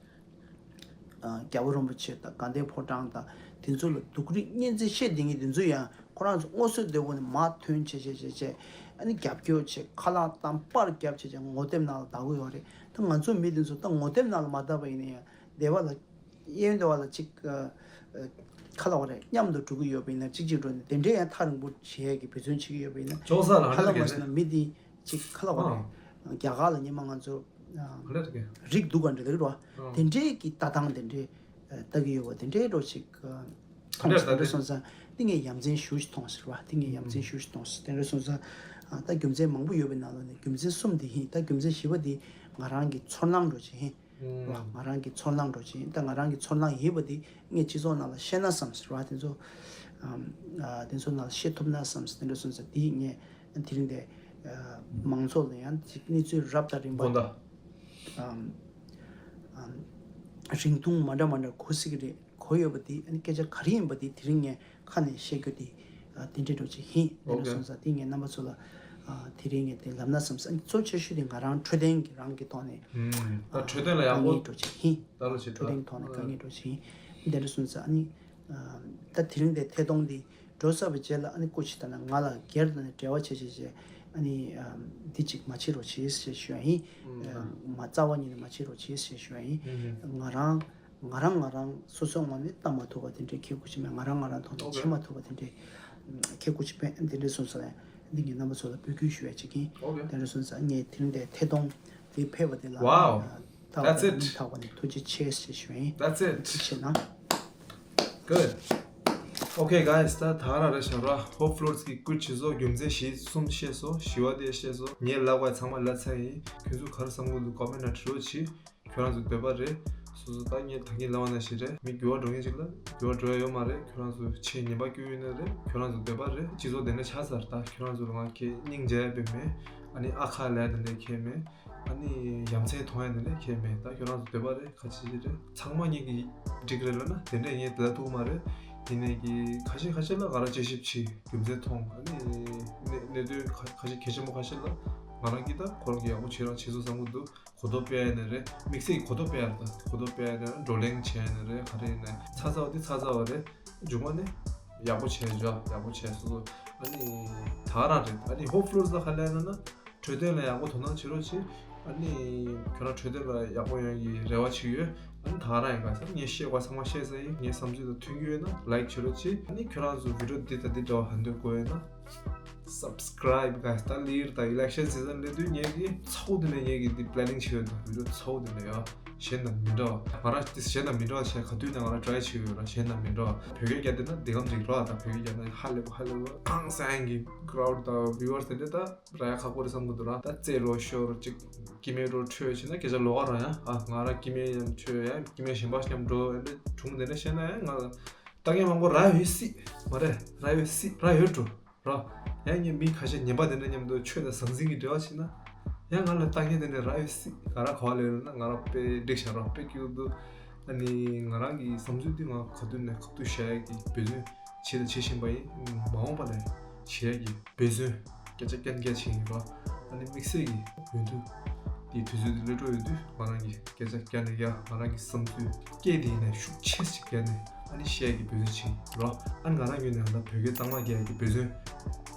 ཨ། རྒྱལ་བ་རིན་པོ་ཆེ་དང་དགའ་ལྡན་ཕོ་བྲང་དང་དེ་ཚོ་ལ་སྡུག་རུས་སྙན་ཚིག་བཤད་བསྡད་མཁན་དེ་ཚོ་ཡང་ཁོ་རང་ཚོ་སྔོ་ཚོད་སྡོད་དགོས་ནས་མར་ཐོན་བྱས་བྱས་བྱས་བྱས། ཨ་ནི་རྒྱབ་སྐྱོར་བྱས། ཁ་ལག་བཏང་། པར་བརྒྱབ་བྱས་བྱས་ངོ་དེབ་ནང་ལ་བསྡད་ཀྱི་ཡོད་རེད། ད་ང་ཚོ་མི་དེ་ཚོ་ད་ངོ་དེབ་ནང་ལ་མ་བསྡད་པ་ཡིན་ན་ཡང་སྡེ་བ་ལ། གཡས་གཡོན་སྡེ་བ་ལ་གཅིག་ཨ། ཨ། ཁ་ལག་བ་རེད། མཉམ་དུ་འགྲོ་གི་ཡོད་པ་ཡིན་ན་གཅིག་གཅིག་འགྲོ་ནས་དེ་འདྲའི་ཡང་ཐག་རིང་པོ་བྱེད་ཡས་ཀྱི་འབད་བརྩོན་བྱེད་ཀྱི་ཡོད་པ་ཡིན་ན། ཅོག་ས་ལ་ཧ་ལམ་མ་ཟེར་ན་མི་དེ་གཅིག་ཁ་ལག་བ་རེད། ཨ། རྒྱ་གར་ལ་སྔོན་མ་ང་ཚོ། ཨ། ག་འདྲ་རེད། རིགས་སྡུག་ག་འདྲ་རེད་བ། ཨ། དེ་འདྲའི་གི་ལྟ་སྟངས་དེ་འདྲའི་ཨ། ལྟ་གི་ཡོད་པ་དེ་འདྲའི་འགྲོ་ཞིག་ཨ། མཐོང་སོང་། དེ་འདྲ་སོང་ཙང་འདི་ངས་ཡ་མཚན་ཞེ་པོ་ཞིག་མཐོང་ཟེར་བ། འདི་ངས་ཡ་མཚན་ཞེ་པོ་ཞིག་མཐོང་ཟེར། དེ་འདྲ་སོང་ཙང་ཨ། ད་རྒྱུ་མཚན་མང་པོ་ཡོད་པའི་ནང་ལོགས་ནས་རྒྱུ་མཚན་གསུམ་འདི་ཡིན། ད་རྒྱུ་མཚན་བཞི་པ་འདི་ང་རང་གི་ཚོར་སྣང་འགྲོ་ཆེ་ཡིན། ཨུམ། ང་རང་གི་ཚོར་སྣང་འགྲོ་ཆེ་ཡིན། ད་ང་རང་གི་ཚོར་སྣང་ཡིན་པ་འདི་ངས་སྤྱི་ཚོགས་ནང་ལ་བཤད་ན་བསམ་ཟེར་བ། དེ་ཚོ་ཨམ། ཨ། དེ་ཚོ་ནང་ལ་བཤད་ཐུབ་ན་བསམ་ཟེར། དེ་འདྲ་སོང་ཙང་འདི་ངས་དེ་རིང་དེ་ཨ། མང་ཚོགས་ལ་ཡང་གནས་ཚུལ་རབ་དང་རིམ་པ། དགོངས་དག་ཨམ། ཨམ། རིང་ཐུང་མ་འདྲ་མ་འདྲ་གོ་སྲིད་ཀྱི་རེད། གོ་ཡོད་པ་འདི་ཨ་ནི་སྐད་ཆ་ག་རེ་ཡིན་པ་འདི་དེ་རིང་ངས་ཁ་ནས་བཤད་རྒྱུ་འདི་ཨ། དེ་འདྲའི་འགྲོ་ཅིག་ཡིན། དེ་འདྲ་Okay. སོང་ཙང་འདི་ངས་རྣམ་པ་ཚོ་ལ་ཨ། དེ་རིང་ངས་དེ་ལབ་ན་བསམ་ས། གཙོ་ཆེ་ཤོས་དེ་ང་རང་འཕྲོད་བསྟེན་གྱི་རང་གི་ཐོག་ནས་ཨུམ། ད་ཨ། འཕྲོད་བསྟེན་ལ་ཡག་པོ་དཀའ་ངལ་འགྲོ་ཅིག་ཡིན། ད་ལོ་བྱེད་འཕྲོད་བསྟེན་ཐོག་ནས་དཀའ་ངལ་འགྲོ་ཅིག་ཡིན། དེ་འདྲ་སོང་ཙང་ཨ་ནི་ཨ། ད་དེ་རིང་དེ་ཐད་གཏོང་འདི་འགྲོ་ཚར་བའི་རྗེས་ལ་ཨ་ནི་སྐུ་མཁྱེན་ད་ན་ང་ལ་སྒེར་དང་ནས་འབྲེལ་བ་བྱེད་བྱེད་བྱེད་ཨ་ནི་ཨ། འདི་གཅིག་མ་བྱེད་རོགས་བྱེད་ཞེས་ཞུ་ཡ་ཡིན། ཨུམ། ཨ། མ་རྩ་བ་ཉིད་ནས་མ་བྱེད་རོགས་བྱེད་ཞེས་ཞུ་ཡ་ཡིན། ཨུམ། ང་རང་ང་རང་ང་རང་སོ་སོའི་ངོས་ནས་བལྟ་མ་ཐུབ་པ་དེ་འདྲའི་ཁྱད་ཁུ་ཅི་མེད། ང་རང་ང་རང་ཐོག་ནས་Okay. བྱེད་མ་ཐུབ་པ་དེ་འདྲའི་ཁྱད་ཁུ་ཅི་མེད། དེ་འདྲའི་སོང་ཙང་འདི་ངས་རྣམ་པ་ཚོ་ལ་འབོད་སྐུལ་ཞུ་ཡ་ཅིག་ཡིན། Okay. དེ་འདྲ་སོང་ཙང་ངས་དེ་རིང་དེ་ཐད་གཏོང་དེ་ཕེབས་པ་དེ་ལ་Wow. ཨ། ད་That's it. སྙིང་ཐག་པ་ནས་ཐུགས་རྗེ་ཆེ་ཞེས་ཞུ་ཡིན། That's it. ཐུགས་རྗེ་ཆེ་གནང་། Good. Okay, guys, ད་ད་ར་རེ་ཤ་ར། Hope Floats གི་སྐུ་མཁྱེན་སོ་རྒྱུ་མཚན་བཞི་གསུམ་བཤད་སོ། བཞི་བ་དེ་བཤད་སོ། ངས་ལབ་པ་ཚང་མ་ལབ་ཚར་ཡིན། ཁྱོད་ཚོ་ག་རེ་བསམ་གྱི་འདུག་ཀོ་མེན་ནང་བྲིས་རོགས་གྱིས། ཁྱོད་རང་ཚོ་འདོད་པ་རེད། སོ་སོ་ད་ངས་ད་གིན་ལབ་པ་ནང་བཞིན་རེད། མི་འགྱུར་བ་འགྲོ་མཁན་ཅིག་ལ་འགྱུར་བ་འགྲོ་ཡ་ཡོད་མ་རེད། ཁྱོད་རང་ཚོ་ཆེས་ངན་པ་སྐྱོན་ཡོད་ན་རེད། ཁྱོད་རང་ཚོ་འདོད་པ་རེད། སྤྱི་ཚོགས་དེ་འདྲ་ཆགས་ཚར། ད་ཁྱོད་རང་ཚོ་ལ་ང་ཁྱེད་སྙིང་རྗེ་ཡ་དཔེ་མེད། ཨ་ནི་ཨ་ཁ་ལབ་ཡ་དེ་འདྲ་ཁྱེད་མེད། ཨ་ནི་ཡ་མཚན་མཐོང་ཡ་དེ་འདྲ་ཁྱེད་མེད། ད་ཁྱོད་རང་ཚོ་འདོད་པ་རེད། ག་ཅི་ཅི་རེད། ཚང་མ་ངེད་ཀྱི་འགྲིག་རེད་ལབ་ན་དེ་འདྲས་ངས་དེ་ལ་ཐུག་མ་རེད། ཡིན་ནའི་གི་ཁ་ཤས་ཁ་ཤས་ལ་ང་རང་དཔྱད་ཞིབ་བྱས་རྒྱུ་མཚན་མཐོང་། ཨ་ནི་གནད་གནད་དོན་ཁ་ཁ་ཤས་གལ་ཆེན་པོ་ཁ་ཤས་ལ་ང་རང་གིས་ད་ཁོ་རང་གི་ཡག་པོ་བྱེད་རང་བྱེད་སོ་བསམ་གི་འདུག་གོ་རྟོགས་སྤེལ་ཡ་ནི་རེད། དམིགས་བསལ་གྱི་གོ་རྟོགས་སྤེལ་ཡ་རེད། གོ་རྟོགས་སྤེལ་ཡ་ནི་རེད། བགྲོ་གླེང་བྱེད་ཡ་ནི་རེད། ག་རེ་ཡིན་ནའི་ཚ་ཚ་བ་དེ་ཚ་ཚ་བ་རེད། མཇུག་མ་ནི་ཡག་པོ་བྱས་འཇོག་ཡག་པོ་བྱས་སོ་སོ། ཨ་ནི་ད་ག་རང་རེད། ཨ་ནི་Hope Floats ལ་ག་རེ་ལབ་ན་ན། འཕྲོད་བསྟེན་ལ་ཡག་པོ་དོ་སྣང་བྱེད་རོགས་བྱེད། ཨ་ནི་ཁྱོད་རང་འཕྲོད་བསྟེན་ལ་ཡག་པོ་ཡོང་གི་རེ་བ་བྱེད་ཡོད། ཨ་ནི་ད་ག་རང་ཡིན་ག་ས་ངས་བཤད་དགོས་ཚང་མ་བཤད་ས་ཡིན། ངའི་བསམ་ཚུལ་དང་མཐུན་གྱི་ཡོད་ན་ལའིཀ་བྱེད་རོགས་བྱེད། ཨ་ནི་ཁྱོད་རང་ཚོ་བི་ཌི་ཡོ་འདི་དང་འདི་འདྲ་བ་ཧན་འདོད་དགོས་ཡོད་ན་སབ་སི་ཀ་རའིབ་ག་ད་ལིར་ད་ཨི་ལེག་ཤན་སི་ཛན་སླེབས་དུས་ངས་ཀྱི་ཚོགས་འདི་ནས་ངས་ཀྱི་འདི་པི་ལེ་ནིང་བྱེད་ཡོད། ད་བི་ཌི་ཡོ་ཚོགས་འདི་ནས་ཡ་གཞན་དང་མི་འདྲ་བ་ང་རང་འདི་གཞན་དང་མི་འདྲ་བ་བྱས་ག་དུས་ནས་ང་རང་ཊ་རའི་བྱེད་ཡོད་ར། གཞན་དང་མི་འདྲ་བ་བོད་སྐད་རྒྱག་འདི་ན་འདི་གམ་འགྲིག་ར། ད་བོད་སྐད་རྒྱག་ན་ཧ་ལས་པ་ཧ་ལས་པ་ཧང་སང་གི་ཀ་རའུ་ཌི་དང་བིའུ་ཨར་སི་དེ་འདྲ་ད། ར་ཡ་ཁག་པོ་རེད་བསམ་གི་འདུག་ར། ད་རྩེད་རོགས་ཤོར་ཅིག་སྐྱེ་དམན་རོགས་ཁྲོས་བྱས་ན་སྐད་ཆ་ལོགས་ཀ་རང་ཡ། ཨ་ང་ར་སྐྱེ་དམན་ཡང་ཁྲོས་ཡ་སྐྱེ་དམན་གཞན་པ་མཉམ་འགྲོ་ཨེ་འདྲ་བྱུང་དེ་འདྲ་བཤད་ན་ཡ་ང་ལ་ལྟ་མཁན་མང་པོ་ར་ཡོད་སྲིད་མ་རེད། ར་ཡོད་སྲིད་ར་ཡོད་འགྲོ་ར། ཡ་ངས་མི་ཁ་ཤས་ངན་པ་དེ་འདྲ་མཉམ་དུ་ཆོས་དང་ཟང་ཟིང་གི་འབྲེལ་བ་བྱས་ན་ཡ་ང་ལ་ལྟ་མཁན་དེ་འདྲ་ར་ཡོད་སྲིད། ང་ར་ག་བ་ལས་ཡོད་ན་ང་ར་དཔེ་འགྲིག་བཞག་ར་དཔེ་སྐྱིད་པོ་འདུག་ཨ་ནི་ང་རང་གི་བསམ་ཚུལ་འདི་ང་ག་དུས་ནས་ག་དུས་བཤད་ཡ་གི་འབད་བརྩོན་བྱས་དང་བྱེད་བཞིན་པ་ཡིན། མ་འོངས་པ་ལ་བྱེད་ཡ་གི་འབད་བརྩོན་སྐད་ཆ་རྐྱང་རྐྱང་བྱེད་ཡིན་པ། ཨ་ནི་དམིགས་བསལ་གྱི་ཡོང་དུས་དེའི་དུས་ཚོད་དེ་སླེབས་འགྲོ་ཡོད་དུས་ང་རང་གི་སྐད་ཆ་རྐྱང་ནས་རྐྱང་ང་རང་གི་བསམ་ཚུལ་སྐད་དེ་ཡིན་ནས་ཤུགས་ཆེ་ཞིག་རྐྱང་ནས་ཨ་ནི་བཤད་ཡ་གི་འབད་བརྩོན་བྱེད་ཡིན་རོ། ཨ་ནི་ང་རང་ངོས་ནས་ང་ལ་བོད་སྐད་གཙང་མ་རྒྱག་ཡ་གི་འབད་བརྩོན་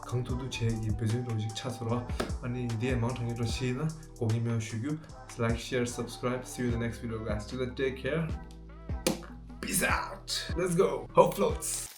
གང་ཐུབ་ཐུབ་བྱེད་ཡ་གི་འབད་བརྩོན་འདྲ་བོ་ཞིག་ཆགས་སོང་རོ། ཨ་ནི་འདི་ཡང་མང་དྲགས་ངེས་འགྲོ་ཞིག་ཡིན་ན་དགོངས་ཉེས་མེད་པ་ཞུ་རྒྱུ། Like, share, subscribe. See you in the next video, guys. Till then, take care. Peace out. Let's go. Hope floats.